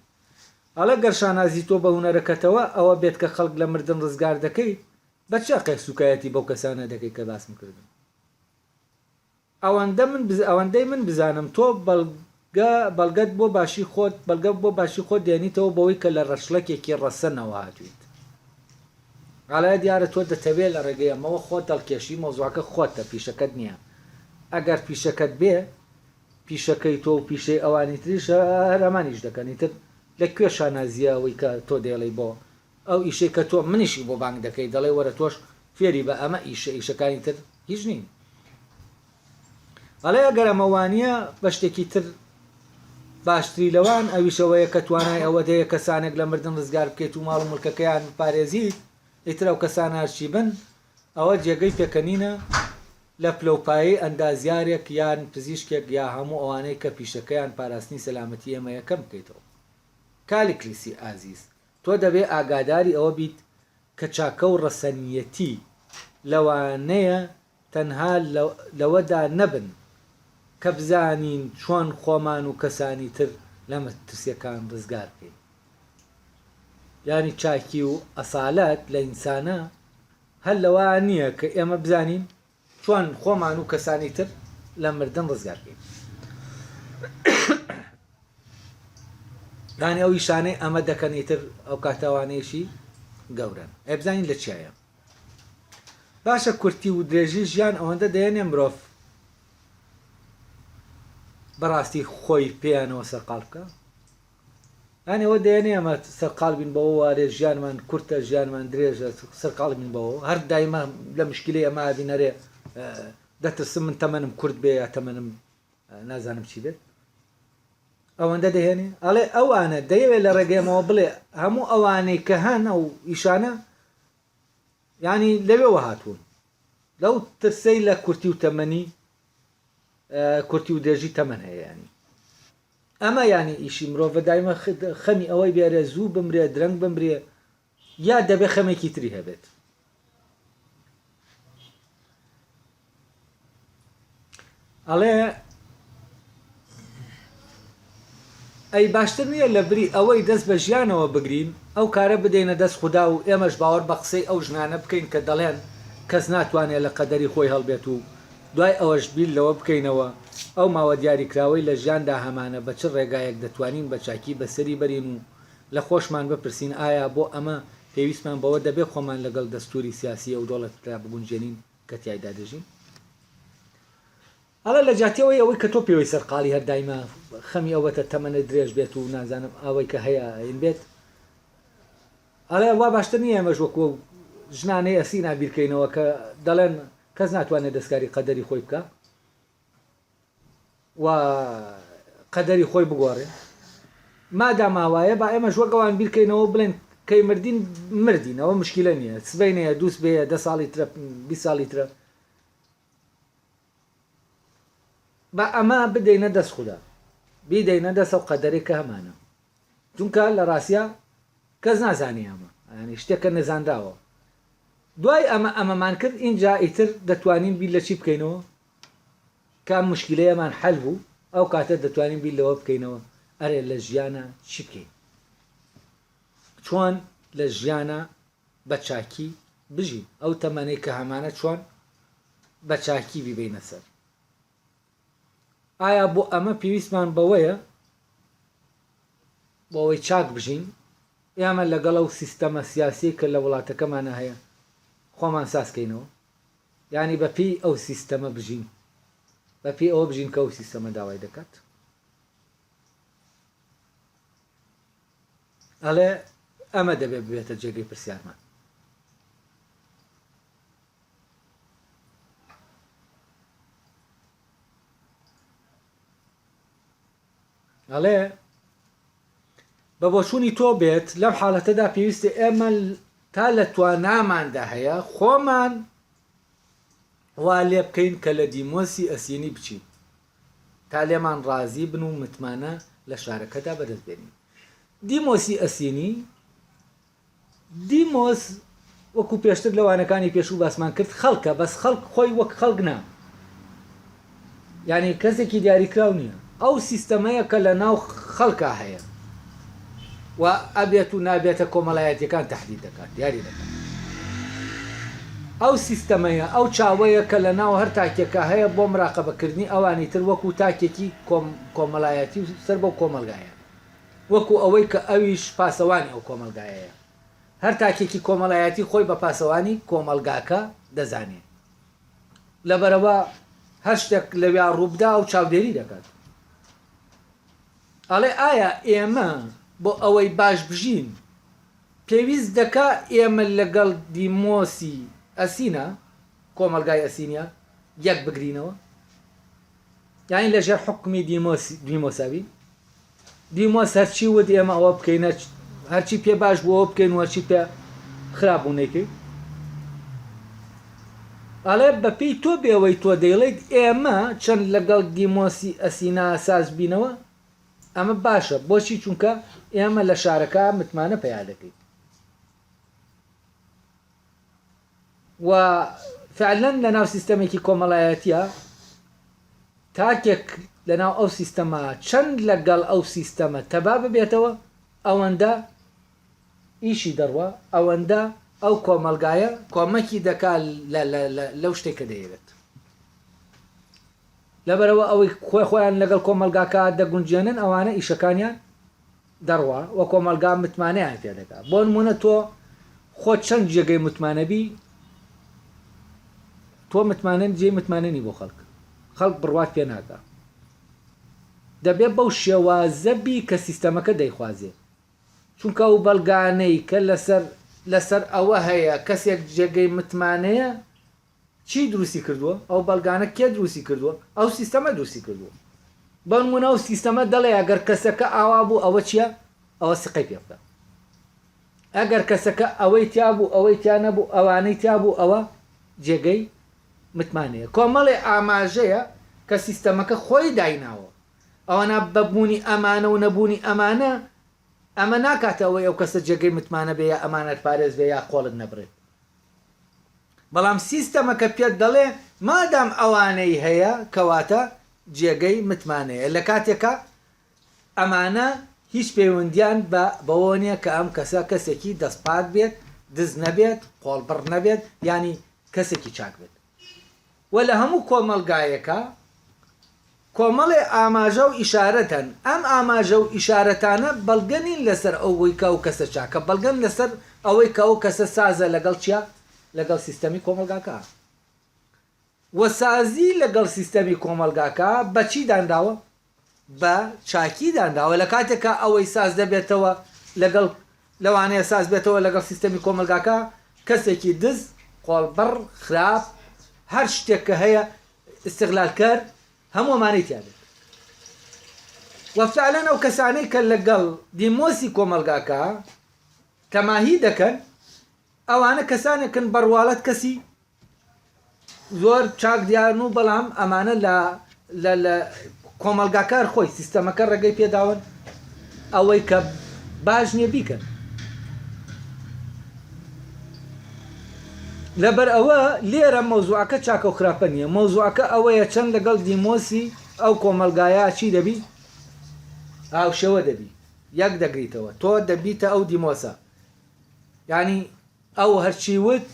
ئەڵێ گەر شانازی تۆ بە هونەرەکەتەوە ئەوە بێت کە خەڵک لە مردن ڕزگار دەکەیت، بە چ هەقێک سوکایەتی بەو کەسانە دەکەی کە باسم کردن؟ ئەوەندە من ئەوەندەی من بزانم تۆ بەڵگە بەڵگەت بۆ باشی خۆت بەڵگە بۆ باشی خۆت دێنیتەوە بەوەی کە لە ڕەشڵەکێکی ڕەسەنەوە هاتوویت. ئەڵێ دیارە تۆ دەتەوێ لە ڕێگەی ئەمەوە خۆت هەڵکێشی مەوزوعەکە خۆتە پیشەکەت نییە. ئەگەر پیشەکەت بێ پیشەکەی تۆ و پیشەی ئەوانی تریش هەر هەمان ئیش دەکەن ئیتر لە کوێ شانازیە ئەوەی کە تۆ دەیڵێی بۆ ئەو ئیشەی کە تۆ منیشی بۆ بانگ دەکەی دەڵێی وەرە تۆش فێری بە ئەمە ئیشە ئیشەکانی تر هیچ نین ئەڵێ ئەگەر ئەمە وانیە بە شتێکی تر باشتری لەوان ئەویش ئەوەیە کە توانای ئەوەت هەیە کەسانێک لە مردن ڕزگار بکەیت و ماڵ و ملکەکەیان بپارێزیت ئیتر ئەو کەسانە هەرچی بن ئەوە جێگەی پێکەنینە لە پلەوپایەی ئەندازیارێک یان پزیشکێک یا هەموو ئەوانەی کە پیشەکەیان پاراستنی سەلامەتی ئێمەیە کەم بکەیتەوە. کالیکلیسی ئازیز، تۆ دەبێ ئاگاداری ئەوە بیت کە چاکە و ڕەسەنیەتی لەوانەیە تەنها لەوەدا نەبن کە بزانین چۆن خۆمان و کەسانی تر لە مەترسیەکان ڕزگار بکەین. یانی چاکی و ئەسالەت لە ئینسانا هەر لەوە نییە کە ئێمە بزانین چۆن خۆمان و کەسانی تر لە مردن ڕزگار بکەین. یانی ئەو ئیشانەی ئەمە دەکەن ئیتر ئەو کاتە ئەوانەیشی گەورەن. ئەی بزانین لە چیایە. باشە کورتی و درێژی ژیان ئەوەندە دەیەنێ مرۆڤ بەڕاستی خۆی پێیانەوە سەرقاڵ بکە؟ یانی ئەوە دەیەنێ ئەمە سەرقاڵ بین بەوە وارێ ژیانمان کورتە ژیانمان درێژە سەرقاڵ بین بەوە هەر دایمە لە مشکلەی ئەمە بین ئەرێ دەترسم من تەمەنم کورت بێ یا تەمەنم نازانم چی بێت ئەوەندە دەهێنێ ئەڵێ ئەوانە دەیەوێت لە ڕێگەیەمەوە بڵێ هەموو ئەوانەی کە هەن ئەو ئیشانە ینی لەوێوە هاتوون لەو ترسەی لە کورتی و تەمەنی کورتی و درێژی تەمەن هەیە ینی ئەمە یانی ئیشی مرۆڤە دایمە خەمی ئەوەی بێرێ زوو بمرێ درەنگ بمرێ یا دەبێ خەمێکی تری هەبێت. ئەڵێ ئەی باشتر نییە لە بری ئەوەی دەست بە ژیانەوە بگرین، ئەو کارە بدەینە دەست خودا و ئێمەش باوەڕ بە قسەی ئەو ژنانە بکەین کە دەڵێن کەس ناتوانێ لە قەدەری خۆی هەڵبێت و دوای ئەوەش بیر لەوە بکەینەوە ئەو ماوە دیاریکراوەی لە ژیاندا هەمانە بە چ ڕێگایەک دەتوانین بە چاکی بەسەری بەرین و لە خۆشمان بپرسین ئایا بۆ ئەمە پێویستمان بەوە دەبێ خۆمان لەگەڵ دەستووری سیاسی ئەو دەوڵەتەدا بگونجێنین کە تیایدا دەژین؟ ئەڵێ لە جیاتی ئەوەی ئەوەی کە تۆ پێوەی سەرقاڵی هەر دایمە خەمی ئەوەتە تەمەنت درێژ بێت و نازانم ئەوەی کە هەیە این بێت ئەڵێ وا باشتر نییە ئێمەش وەکو ئەو ژنانەی ئەسینا بیرکەینەوە کە دەڵێن کەس ناتوانێت دەستکاری قەدەری خۆی بکە و قەدەری خۆی بگۆڕێ مادام ئاوایە با ئێمەش وەک ئەوان بیرکەینەوە بڵێن کەی مردین مردین ئەوە مشکیلە نییە سبەینەیە دووسبەیە دە ساڵی ترە 20 ساڵی ترە با ئەمە بدەینە دەست خودا بیدەینە دەست ئەو قەدەرێک کە هەمانە چونکە لە ڕاستیا کەس نازانێ ئەمە ینی شتێکە نەزانراوە دوای ئەمە ئەمەمان کرد ئینجا ئیتر دەتوانین بیر لە چی بکەینەوە کە ئەم مشکیلەیەمان حەل بوو ئەو کاتە دەتوانین بیر لەوە بکەینەوە ئەرێ لە ژیانە چی بکەین چۆن لە ژیانە بە چاکی بژین ئەو تەمەنەی کە هەمانە چۆن بە چاکی بیبەینە سەر ئایا بۆ ئەمە پێویستمان بەوەیە بۆ ئەوەی چاک بژین ئێمە لەگەڵ ئەو سیستەمە سیاسیەی کە لە وڵاتەکەمانە هەیە خۆمان سازکەینەوە یانی بە پێی ئەو سیستەمە بژین بە پێی ئەوە بژین کە ئەو سیستەمە داوای دەکات ئەڵێ ئەمە دەبێت ببێتە جێگەی پرسیارمان. ئەڵێ بە بۆچوونی تۆ بێت لەم حاڵەتەدا پێویستە ئێمە تا لە تواناماندا هەیە خۆمان وا لێ بکەین کە لە دیمۆسی ئەسینی بچین تا لێمان ڕازی بن و متمانە لە شارەکەدا بەدەست بێنین. دیمۆسی ئەسینی، دیمۆس وەکو پێشتر لە وانەکانی پێشوو باسمان کرد خەڵکە بەس خەڵک خۆی وەک خەڵک نا یعنی کەسێکی دیاریکراو نییە ئەو سیستەمەیە کە لە ناو خەڵکا هەیە و ئەبێت و نابێتە کۆمەڵایەتیەکان تەحدید دەکات دیاری دەکات ئەو سیستەمەیە ئەو چاوەیە کە لە ناو هەر تاکێکا هەیە بۆ مراقەبەکردنی ئەوانی تر وەکو تاکێکی کۆمەڵایەتی و سەر بەو کۆمەڵگایە وەکو ئەوەی کە ئەویش پاسەوانی ئەو کۆمەڵگایەیە هەر تاکێکی کۆمەڵایەتی خۆی بە پاسەوانی کۆمەڵگاکە دەزانێ لەبەرئەوە هەر شتێک لەویا ڕووبدا ئەو چاودێری دەکات. ئەڵێ ئایا ئێمە بۆ ئەوەی باش بژین پێویست دەکا ئێمە لەگەڵ دیمۆسی ئەسینا، کۆمەڵگای ئەسینیا، یەک بگرینەوە؟ یانی لە ژێر حوکمی دیمۆس دیمۆسا بین؟ دیمۆس هەرچی وت ئێمە ئەوە بکەین هەرچی پێ باش بوو ئەوە بکەین و هەرچی پێ خراپ بوو نەیکەین؟ ئەڵێ بەپێی تۆ بێوەی تۆ دەیڵێیت ئێمە چەند لەگەڵ دیمۆسی ئەسینا ساز بینەوە ئەمە باشە بۆچی چونکە ئێمە لە شارەکە متمانە پەیا دەکەین و فعلەن لە ناو سیستەمێکی کۆمەڵایەتیە تاکێک لە ناو ئەو سیستەمە چەند لەگەڵ ئەو سیستەمە تەبا ببێتەوە ئەوەندە ئیشی دەڕوا ئەوەندە ئەو کۆمەڵگایە کۆمەکی دەکا لەو شتێک کە دەیەوێت لەبەرەوە ئەوەی خۆی خۆیان لەگەڵ کۆمەڵگاکە دەگونجێنن ئەوانە ئیشەکانیان دەڕوا و کۆمەڵگا متمانەیان پێ دەکا بۆ نمونە تۆ خۆ چەند جێگەی متمانە بی تۆ متمانە جێی متمانەنی بۆ خەڵک خەڵک بڕوات پێ ناکا دەبێ بەو شێوازە بی کە سیستەمەکە دەیخوازێ چونکە ئەو بەڵگانەی کە لەسەر لەسەر ئەوە هەیە کەسێک جێگەی متمانەیە چی دروستی کردووە؟ ئەو بەڵگانە کێ دروستی کردووە؟ ئەو سیستەمە دروستی کردووە. بەنمونە ئەو سیستەمە دەڵێ ئەگەر کەسەکە ئاوا بوو ئەوە چییە؟ ئەوە سقەی پێ بکە. ئەگەر کەسەکە ئەوەی تیا بوو ئەوەی تیا نەبوو ئەوانەی تیا بوو ئەوە جێگەی متمانەیە. کۆمەڵێ ئاماژەیە کە سیستەمەکە خۆی دایناوە. ئەوەنا بە بوونی ئەمانە و نەبوونی ئەمانە ئەمە ناکاتە ئەوەی ئەو کەسە جێگەی متمانە بێ یا ئەمانەتپارێز بێ یا قۆڵت نەبڕێت. بەڵام سیستەمەکە پێت دەڵێ مادام ئەوانەی هەیە کەواتە جێگەی متمانەیە لە کاتێکا ئەمانە هیچ پەیوەندیان بە بەوەوە نیە کە ئەم کەسە کەسێکی دەست پاک بێت، دز نەبێت، قۆڵبڕ نەبێت یانی کەسێکی چاک بێت. وە لە هەموو کۆمەڵگایەکا کۆمەڵێ ئاماژە و ئیشارەت هەن، ئەم ئاماژە و ئیشارەتانە بەڵگە نین لەسەر ئەوەی کە ئەو کەسە چاکە، بەڵگەن لەسەر ئەوەی کە ئەو کەسە سازە لەگەڵ چیا؟ لەگەڵ سیستەمی کۆمەڵگاکە. وە سازی لەگەڵ سیستەمی کۆمەڵگاکە بە چی دانراوە؟ بە چاکی دانراوە، لە کاتێکا ئەوەی ساز دەبێتەوە لەگەڵ لەوانەیە ساز بێتەوە لەگەڵ سیستەمی کۆمەڵگاکە کەسێکی دز، قۆڵبڕ، خراپ، هەر شتێک کە هەیە ئیستغلالکەر، هەموو ئەمانەی تیا بێت. وە فعلەن ئەو کەسانەی کە لەگەڵ دیمۆسی کۆمەڵگاکە تەماهی دەکەن ئەوانە کەسانێکن بەڕواڵەت کەسی زۆر چاک دیارن و بەڵام ئەمانە لە لە لە کۆمەڵگاکار خۆی سیستەمەکە ڕێگەی پێداون ئەوەی کە باش نییە بیکەن لەبەر ئەوە لێرە مەوزوعەکە چاکە و خراپە نییە مەوزوعەکە ئەوەیە چەند لەگەڵ دیمۆسی ئەو کۆمەڵگایە چی دەبی هاوشێوە دەبی یەک دەگریتەوە تۆ دەبیتە ئەو دیمۆسە یعنی ئەو هەرچی وت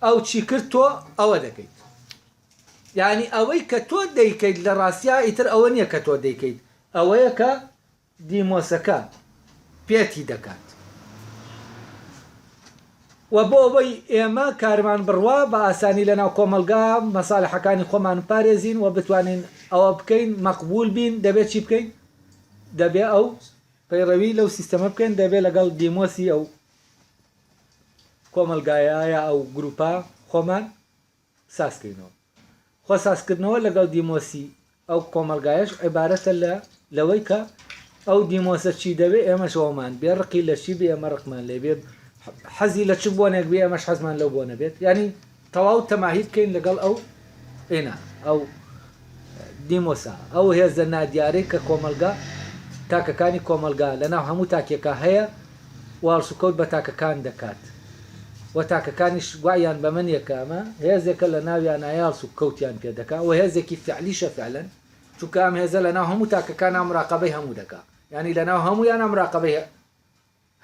ئەو چی کرد تۆ ئەوە دەکەیت یعنی ئەوەی کە تۆ دەیکەیت لە ڕاستیا ئیتر ئەوە نییە کە تۆ دەیکەیت ئەوەیە کە دیمۆسەکە پێتی دەکات و بۆ ئەوەی ئێمە کارمان بڕوا بە ئاسانی لەناو کۆمەڵگا مەسالحەکانی خۆمان پارێزین و بتوانین ئەوە بکەین مەقبول بین دەبێت چی بکەین دەبێ ئەو پەیڕەوی لەو سیستەمە بکەین دەبێت لەگەڵ دیمۆسی ئەو کۆمەڵگایە یا ئەو گروپە خۆمان سازکەینەوە. خۆ سازکردنەوە لەگەڵ دیمۆسی ئەو کۆمەڵگایەش عیبارەتە لە لەوەی کە ئەو دیمۆسە چی دەوێ ئێمەش ئەومان بێ، ڕقی لە چی بێ ئێمە ڕقمان لێ بێ، حەزی لە چ بۆنێک بێ ئێمەش حەزمان لەو بۆنە بێت، یانی تەواو تەماهی بکەین لەگەڵ ئەو ئێنا ئەو دیمۆسە، ئەو هێزە نادیارەی کە کۆمەڵگا تاکەکانی کۆمەڵگا لەناو هەموو تاکێکا هەیە و هەڵسوکەوت بە تاکەکان دەکات و تاکەکانیش وەعیان بەمە نیە کە ئەمە هێزێکە لە ناویانایە هەڵسوکەوتیان پێ دەکا و هێزێکی فعلیشە فعلەن چونکە ئەم هێزە لەناو هەموو تاکەکانا مراقەبەی هەموو دەکا یانی لەناو هەموویانا مراقەبەی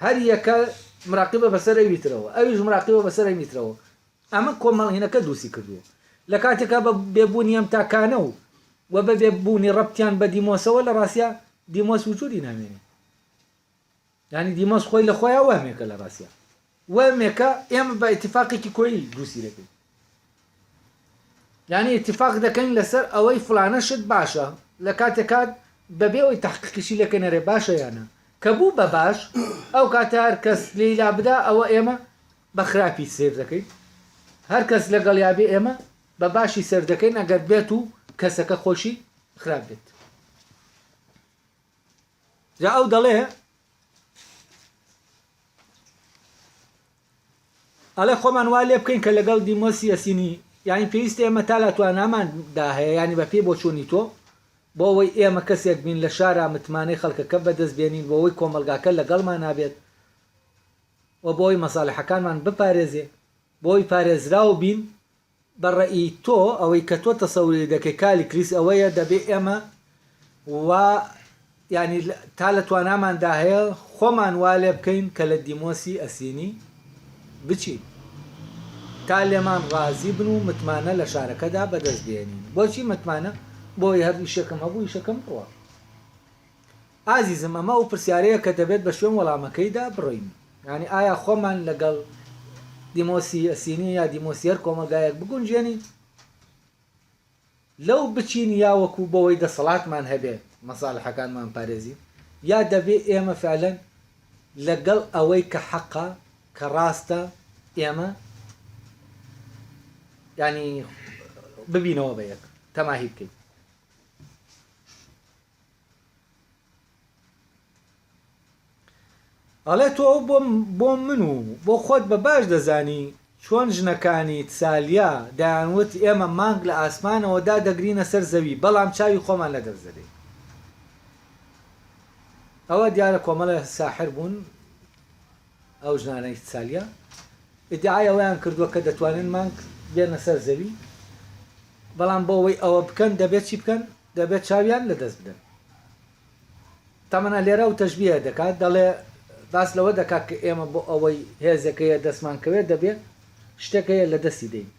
هەر یەکە مراقیبە بەسەر ئەوی ترەوە ئەویش مراقیبە بەسەر ئەمی ترەوە ئەمە کۆمەڵهینەکە دروستی کردووە لە کاتێکا بە بێ بوونی ئەم تاکانە و و بە بێ بوونی ڕەبتیان بە دیمۆسەوە لە ڕاستیا دیمۆس وجودی نامێنێ یانی دیمۆس خۆی لە خۆیا وەهمێکە لە ڕاستیا وەهمێکە ئێمە بە ئیتفاقێکی کۆیی دروستی دەکەین یانی ئیتفاق دەکەین لەسەر ئەوەی فلانە شت باشە لە کاتێکات بەبێ ئەوەی تحقیقیشی لەکەن ئەرێ باشە یانە کە بوو بە باش ئەو کاتە هەر کەس لێی لا بدا ئەوە ئێمە بە خراپی سێر دەکەین هەر کەس لەگەڵ یا بێ ئێمە بە باشی سەر دەکەین ئەگەر بێت و کەسەکە خۆشی خراپ بێت جا ئەو دەڵێ ئەڵێ خۆمان وا لێ بکەین کە لەگەڵ دیمۆسی ئەسینی یانی پێویستە ئێمە تا لە توانامان دا هەیە یانی بە پێی بۆچوونی تۆ بۆ ئەوەی ئێمە کەسێک بین لە شارا متمانەی خەڵکەکە بەدەست بێنین بۆ ئەوەی کۆمەڵگاکە لەگەڵمانا بێت و بۆ ئەوەی مەسالحەکانمان بپارێزێ بۆ ئەوەی پارێزراو بین بە ڕەئی تۆ ئەوەی کە تۆ تەسەوری دەکەی کالیکلیس ئەوەیە دەبێ ئێمە وا یانی تا لە تواناماندا هەیە خۆمان وا لێ بکەین کە لە دیمۆسی ئەسینی بچین تا لێمان ڕازی بن و متمانە لە شارەکەدا بەدەست بێنین بۆچی متمانە بۆی هەر ئیشێکم هەبوو ئیشەکەم بڕوا ئازیزم ئەمە ئەو پرسیارەیە کە دەبێت بە شوێن وەڵامەکەیدا بڕۆین یانی ئایا خۆمان لەگەڵ دیمۆسی ئەسینی یا دیمۆسی هەر کۆمەڵگایەک بگونجێنین لەو بچین یا وەکو بەوەی دەسەڵاتمان هەبێ مەسالحەکانمان پارێزین یا دەبێ ئێمە فعلەن لەگەڵ ئەوەی کە حەقە کە ڕاستە ئێمە ینی ببینەوە بە یەک تەماهی بکەین. ئەڵێ تۆ ئەو بۆ من و بۆ خۆت بە باش دەزانی چۆن ژنەکانی تسالیا دەیانوت ئێمە مانگ لە ئاسمانەوە دادەگرینە سەر زەوی بەڵام چاوی خۆمان لەدەست دەدەین. ئەوە دیارە کۆمەڵێ ساحر بوون ئەو ژنانەی تسالیا ئیدعای ئەوەیان کردووە کە دەتوانن مانگ. بێنە سەر زەوی، بەڵام بۆ ئەوەی ئەوە بکەن دەبێت چی بکەن؟ دەبێت چاویان لەدەست بدەن. تەمەنا لێرە ئەو تەشبیهە دەکات، دەڵێ باس لەوە دەکات کە ئێمە بۆ ئەوەی هێزێک هەیە دەستمان کەوێت دەبێت شتێک هەیە لەدەستی دەین.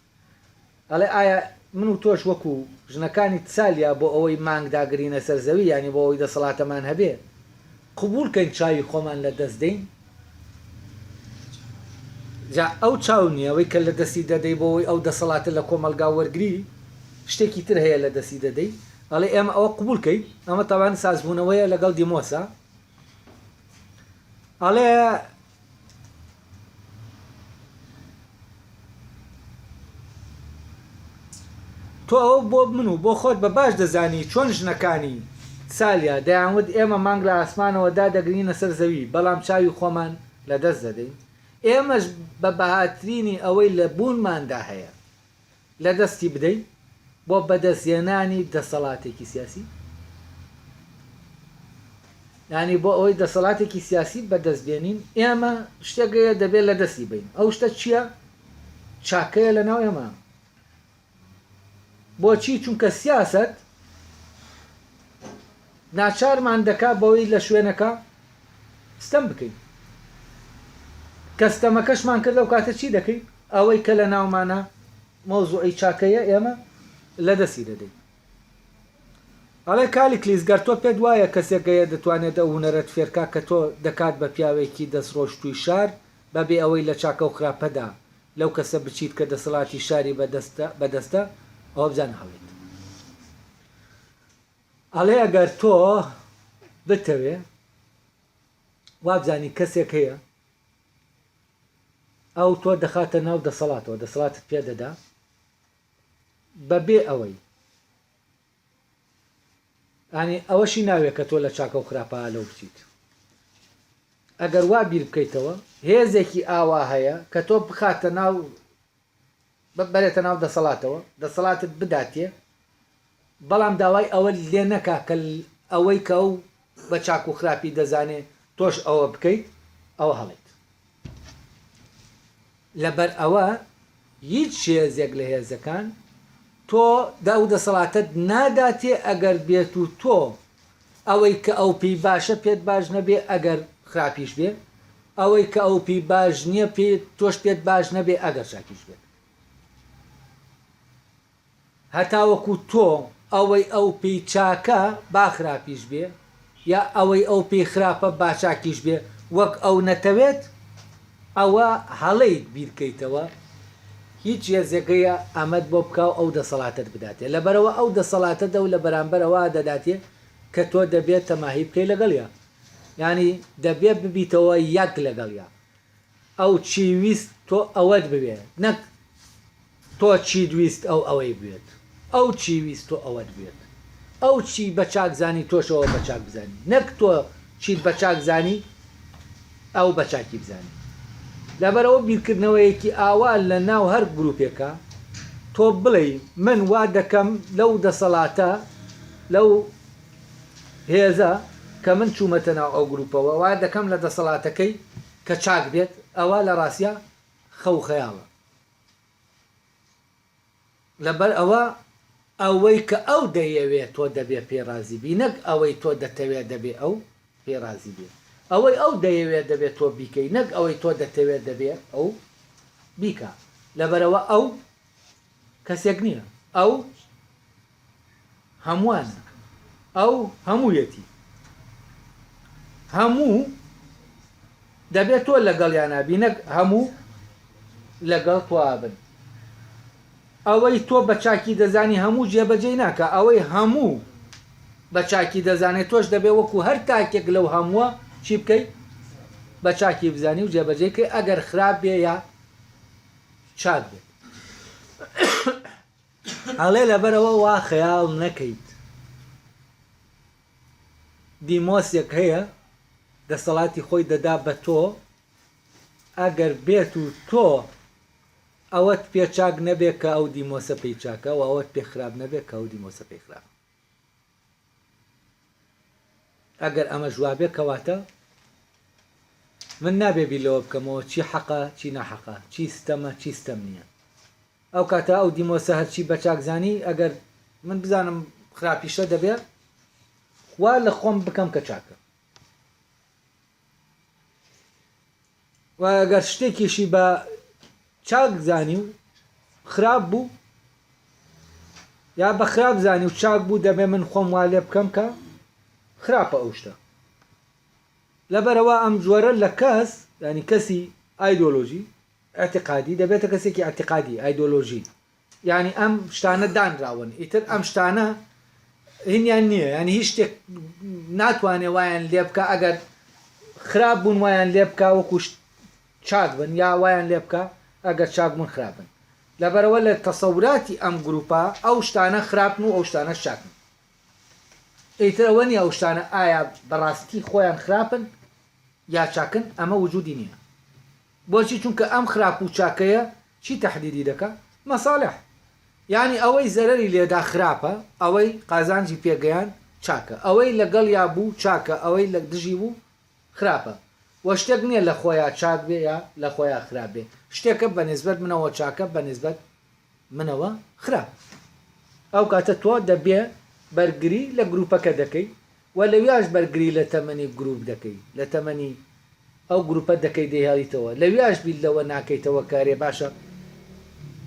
ئەڵێ ئایا من و تۆش وەکو ژنەکانی تسالیا بۆ ئەوەی مانگ داگرینە سەر زەوی یانی بۆ ئەوەی دەسەڵاتەمان هەبێ قبوڵ کەین چاوی خۆمان لە دەست دەین؟ جا ئەو چاو نیە ئەوەی کە لە دەستی دەدەی بۆ ئەوەی ئەو دەسەڵاتە لە کۆمەڵگا وەرگری شتێکی تر هەیە لە دەستی دەدەی ئەڵێ ئێمە ئەوە قبوڵ کەین ئەمە تاوان سازبوونەوەیە لەگەڵ دیمۆسا ئەڵێ تۆ ئەوە بۆ من و بۆ خۆت بە باش دەزانی چۆن ژنەکانی، سالیا، دەیانوت ئێمە مانگ لە ئاسمانەوە دادەگرینە سەر زەوی، بەڵام چاوی خۆمان لە دەست دەدەین. ئێمەش بە بەهاترینی ئەوەی لە بوونماندا هەیە. لەدەستی بدەین بۆ بەدەستهێنانی دەسەڵاتێکی سیاسی؟ یانی بۆ ئەوەی دەسەڵاتێکی سیاسی بەدەست بێنین ئێمە شتێک هەیە دەبێت لەدەستی بەین ئەو شتە چییە؟ چاکەیە لەناو ئێمە بۆچی؟ چونکە سیاسەت ناچارمان دەکا بەوەی لە شوێنەکە ستەم بکەین کە ستەمەکەشمان کرد ئەو کاتە چی دەکەین ئەوەی کە لە ناومانە مەوزوعی چاکەیە ئێمە لە دەستی دەدەین ئەڵێ کالیکلیس گەر تۆ پێت وایە کەسێک هەیە دەتوانێت ئەو هونەرەت فێرکا کە تۆ دەکات بە پیاوێکی دەستڕۆشتووی شار بەبێ ئەوەی لە چاکە و خراپەدا لەو کەسە بچیت کە دەسەڵاتی شاری بەدەستە بەدەستە ئەوە بزانە هەڵەیت. ئەڵێ ئەگەر تۆ بتەوێ وابزانی کەسێک هەیە ئەو تۆ دەخاتە ناو دەسەڵاتەوە دەسەڵاتت پێ دەدا بەبێ ئەوەی ئەنی ئەوەشی ناوێ کە تۆ لە چاکە و خراپە لەو بچیت ئەگەر وا بیر بکەیتەوە هێزێکی ئاوا هەیە کە تۆ بخاتە ناو بەرێتە ناو دەسەڵاتەوە، دەسەڵاتت بداتێ، بەڵام داوای ئەوەت لێ نەکا کە ئەوەی کە ئەو بە چاک و خراپی دەزانێ تۆش ئەوە بکەیت، ئەوە هەڵەیت. لەبەر ئەوە هیچ هێزێک لە هێزەکان تۆ ئەو دەسەڵاتەت ناداتێ ئەگەر بێت و تۆ ئەوەی کە ئەو پێی باشە پێت باش نەبێ ئەگەر خراپیش بێ، ئەوەی کە ئەو پێی باش نییە پێ تۆش پێت باش نەبێ ئەگەر چاکیش بێت. هەتاوەکو تۆ ئەوەی ئەو پێی چاکە با خراپیش بێ یا ئەوەی ئەو پێی خراپە با چاکیش بێ وەک ئەو نەتەوێت ئەوە هەڵەیت بیرکەیتەوە هیچ هێزێک هەیە ئەمەت بۆ بکا و ئەو دەسەڵاتەت بداتێ لەبەرئەوە ئەو دەسەڵاتەت ئەو لە بەرامبەر ئەوە دەداتێ کە تۆ دەبێت تەماهی بکەی لەگەڵیا یانی دەبێ ببیتەوە یەک لەگەڵیا ئەو چی ویست تۆ ئەوەت بوێ نەک تۆ چیت ویست ئەو ئەوەی بوێت ئەو چی ویست تۆ ئەوەت بوێت ئەو چی بە چاک زانی تۆش ئەوە بە چاک بزانی نەک تۆ چیت بە چاک زانی ئەو بە چاکی بزانی لەبەرئەوە بیرکردنەوەیەکی ئاوا لە ناو هەر گروپێکا تۆ بڵێی من وا دەکەم لەو دەسەڵاتە لەو هێزە کە من چوومەتە ناو ئەو گروپەوە وا دەکەم لە دەسەڵاتەکەی کە چاک بێت ئەوە لە ڕاستیا خەو خەیاڵە لەبەر ئەوە ئەوەی کە ئەو دەیەوێ تۆ دەبێ پێی ڕازی بی نەک ئەوەی تۆ دەتەوێ دەبێ ئەو پێی ڕازی بێ ئەوەی ئەو دەیەوێ دەبێ تۆ بیکەی نەک ئەوەی تۆ دەتەوێ دەبێ ئەو بیکا لەبەرئەوە ئەو کەسێک نییە ئەو هەمووانە ئەو هەموویەتی هەموو دەبێت تۆ لەگەڵیانا بی نەک هەموو لەگەڵ تۆ بن ئەوەی تۆ بە چاکی دەزانی هەموو جێبەجێی ناکا ئەوەی هەموو بە چاکی دەزانێت تۆش دەبێ وەکو هەر تاکێک لەو هەمووە چی بکەی بە چاکی بزانی و جێبەجێی کەی ئەگەر خراپ بێ یا چاک بێت ئەڵێ لەبەرئەوە وا خەیاڵ نەکەیت دیمۆسێک هەیە دەسەڵاتی خۆی دەدا بە تۆ ئەگەر بێت و تۆ ئەوەت پێ چاک نەبێ کە ئەو دیمۆسە پێی چاکە و ئەوەت پێ خراپ نەبێ کە ئەو دیمۆسە پێی خراپە ئەگەر ئەمەش وابێ کەواتە من نابێ بیر لەوە بکەمەوە چی حەقە چی ناحەقە چی ستەمە چی ستەم نییە. ئەو کاتە ئەو دیمۆسە هەرچی بە چاک زانی ئەگەر من بزانم خراپیشە دەبێ وا لە خۆم بکەم کە چاکە. و ئەگەر شتێکیشی بە چاک زانی و خراپ بوو یا بە خراپ زانی و چاک بوو دەبێ من خۆم وا لێ بکەم کە خراپە ئەو شتە. لەبەرئەوە ئەم جۆرە لە کەس یانی کەسی ئایدۆلۆژی ئیعتیقادی دەبێتە کەسێکی ئیعتیقادی ئایدۆلۆژی یانی ئەم شتانە دانراون ئیتر ئەم شتانە هینیان نییە یانی هیچ شتێک ناتوانێ وایان لێ بکە ئەگەر خراپ بوون وایان لێ بکە وەکو چاک بن یا وایان لێ بکە ئەگەر چاک بوون خراپ بن لەبەرەوە لە تەسەوراتی ئەم گروپە ئەو شتانە خراپن و ئەو شتانە چاکن ئیتر ئەوە نیە ئەو شتانە ئایا بەڕاستی خۆیان خراپن یا چاکن ئەمە وجودی نیە بۆچی چونکە ئەم خراپ و چاکەیە چی تەحدیدی دەکا مەسالح یانی ئەوەی زەرەری لێدا خراپە ئەوەی قازانجی پێگەیاند چاکە ئەوەی لەگەڵیا بوو چاکە ئەوەی لە دژی بوو خراپە وە شتێک نیە لە خۆیا چاک بێ یا لە خۆیا خراپ بێ شتێکە بە نیسبەت منەوە چاکە بە نیسبەت منەوە خراپ. ئەو کاتە تۆ دەبێ بەرگری لە گروپەکە دەکەی و لەویاش بەرگری لە تەمەنی گروپ دەکەی، لە تەمەنی ئەو گروپە دەکەی دەیهێڵیتەوە، لەویاش بیر لەوە ناکەیتەوە کە ئەرێ باشە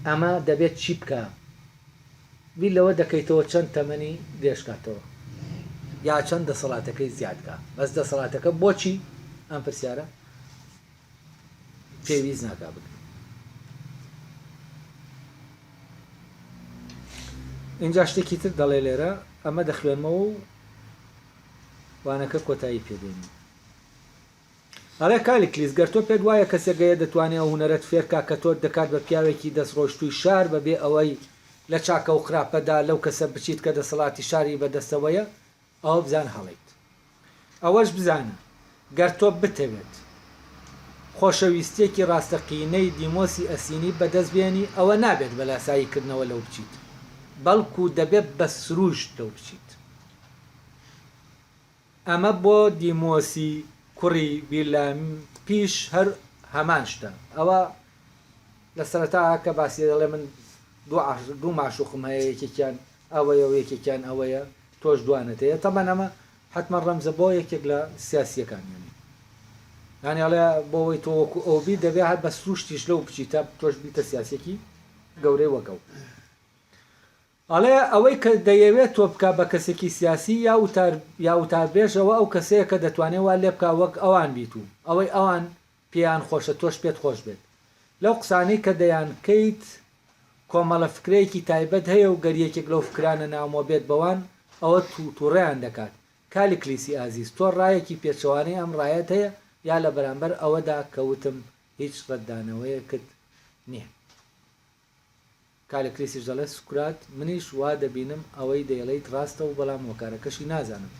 ئەمە دەبێت چی بکا، بیر لەوە دەکەیتەوە چەند تەمەنی درێژ کاتەوە یا چەند دەسەڵاتەکەی زیاد کا، بەس دەسەڵاتەکە بۆچی؟ ئەم پرسیارە پێویست ناکا بکرێت. ئینجا شتێکی تر دەڵێ لێرە ئەمە دەخوێنمەوە و وانەکە کۆتایی پێدێنین. ئەڵێ کالیکلیس گەر تۆ پێت وایە کەسێک هەیە دەتوانێ ئەو هونەرەت فێرکا کە تۆت دەکات بە پیاوێکی دەستڕۆیشتووی شار بەبێ ئەوەی لە چاکە و خراپەدا لەو کەسە بچیت کە دەسەڵاتی شاری بەدەستەوەیە ئەوە بزانە هەڵەیت. ئەوەش بزانە گەر تۆ بتەوێت خۆشەویستییەکی ڕاستەقینەی دیمۆسی ئەسینی بەدەست بێنی ئەوە نابێت بە لاسایی کردنەوە لەو بچیت بەڵکو دەبێت بە سروشت لەو بچیت. ئەمە بۆ دیمۆسی کوڕی بیرلامپیش هەر هەمان شتە. ئەوە لە سەرەتا کە باسی دەڵێ من دوو ماشوقم هەیە یەکێکیان ئەوەیە و یەکێکیان ئەوەیە تۆش دوانت هەیە تەبەن ئەمە حەتمەن ڕەمزە بۆ یەکێک لە سیاسیەکان یانی یانی ئەڵێ بۆ ئەوەی تۆ وەکو ئەو بی دەبێ هەر بە سروشتیش لەو بچی تا تۆش بیتە سیاسیەکی گەورەی وەک ئەو ئەڵێ ئەوەی کە دەیەوێت تۆ بکا بە کەسێکی سیاسی یا وتار یا وتاربێژ ئەوە ئەو کەسەیە کە دەتوانێ وا لێ بکا وەک ئەوان بیت و ئەوەی ئەوان پێیان خۆشە تۆش پێت خۆش بێت لەو قسانەی کە دەیانکەیت کۆمەڵە فکرەیەکی تایبەت هەیە و گەر یەکێک لەو فکرانە نامۆ بێت بەوان ئەوە توڕەیان دەکات کالیکلیسی ئازیز تۆ ڕایەکی پێچەوانەی ئەم ڕایەت هەیە یا لە بەرامبەر ئەوەدا کە وتم هیچ ڕەتدانەوەیەکت نیە؟ کالیکلیسیش دەڵێت سوکرات منیش وا دەبینم ئەوەی دەیڵێیت ڕاستە و بەڵام هۆکارەکەشی نازانم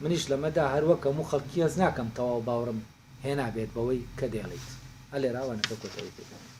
منیش لەمەدا هەر وەک هەموو خەڵکی هەست ناکەم تەواو باوڕم هێنابێت بەوەی کە دەیڵێیت. ئە لێرە وانەکە کۆتایی پێ دێنین.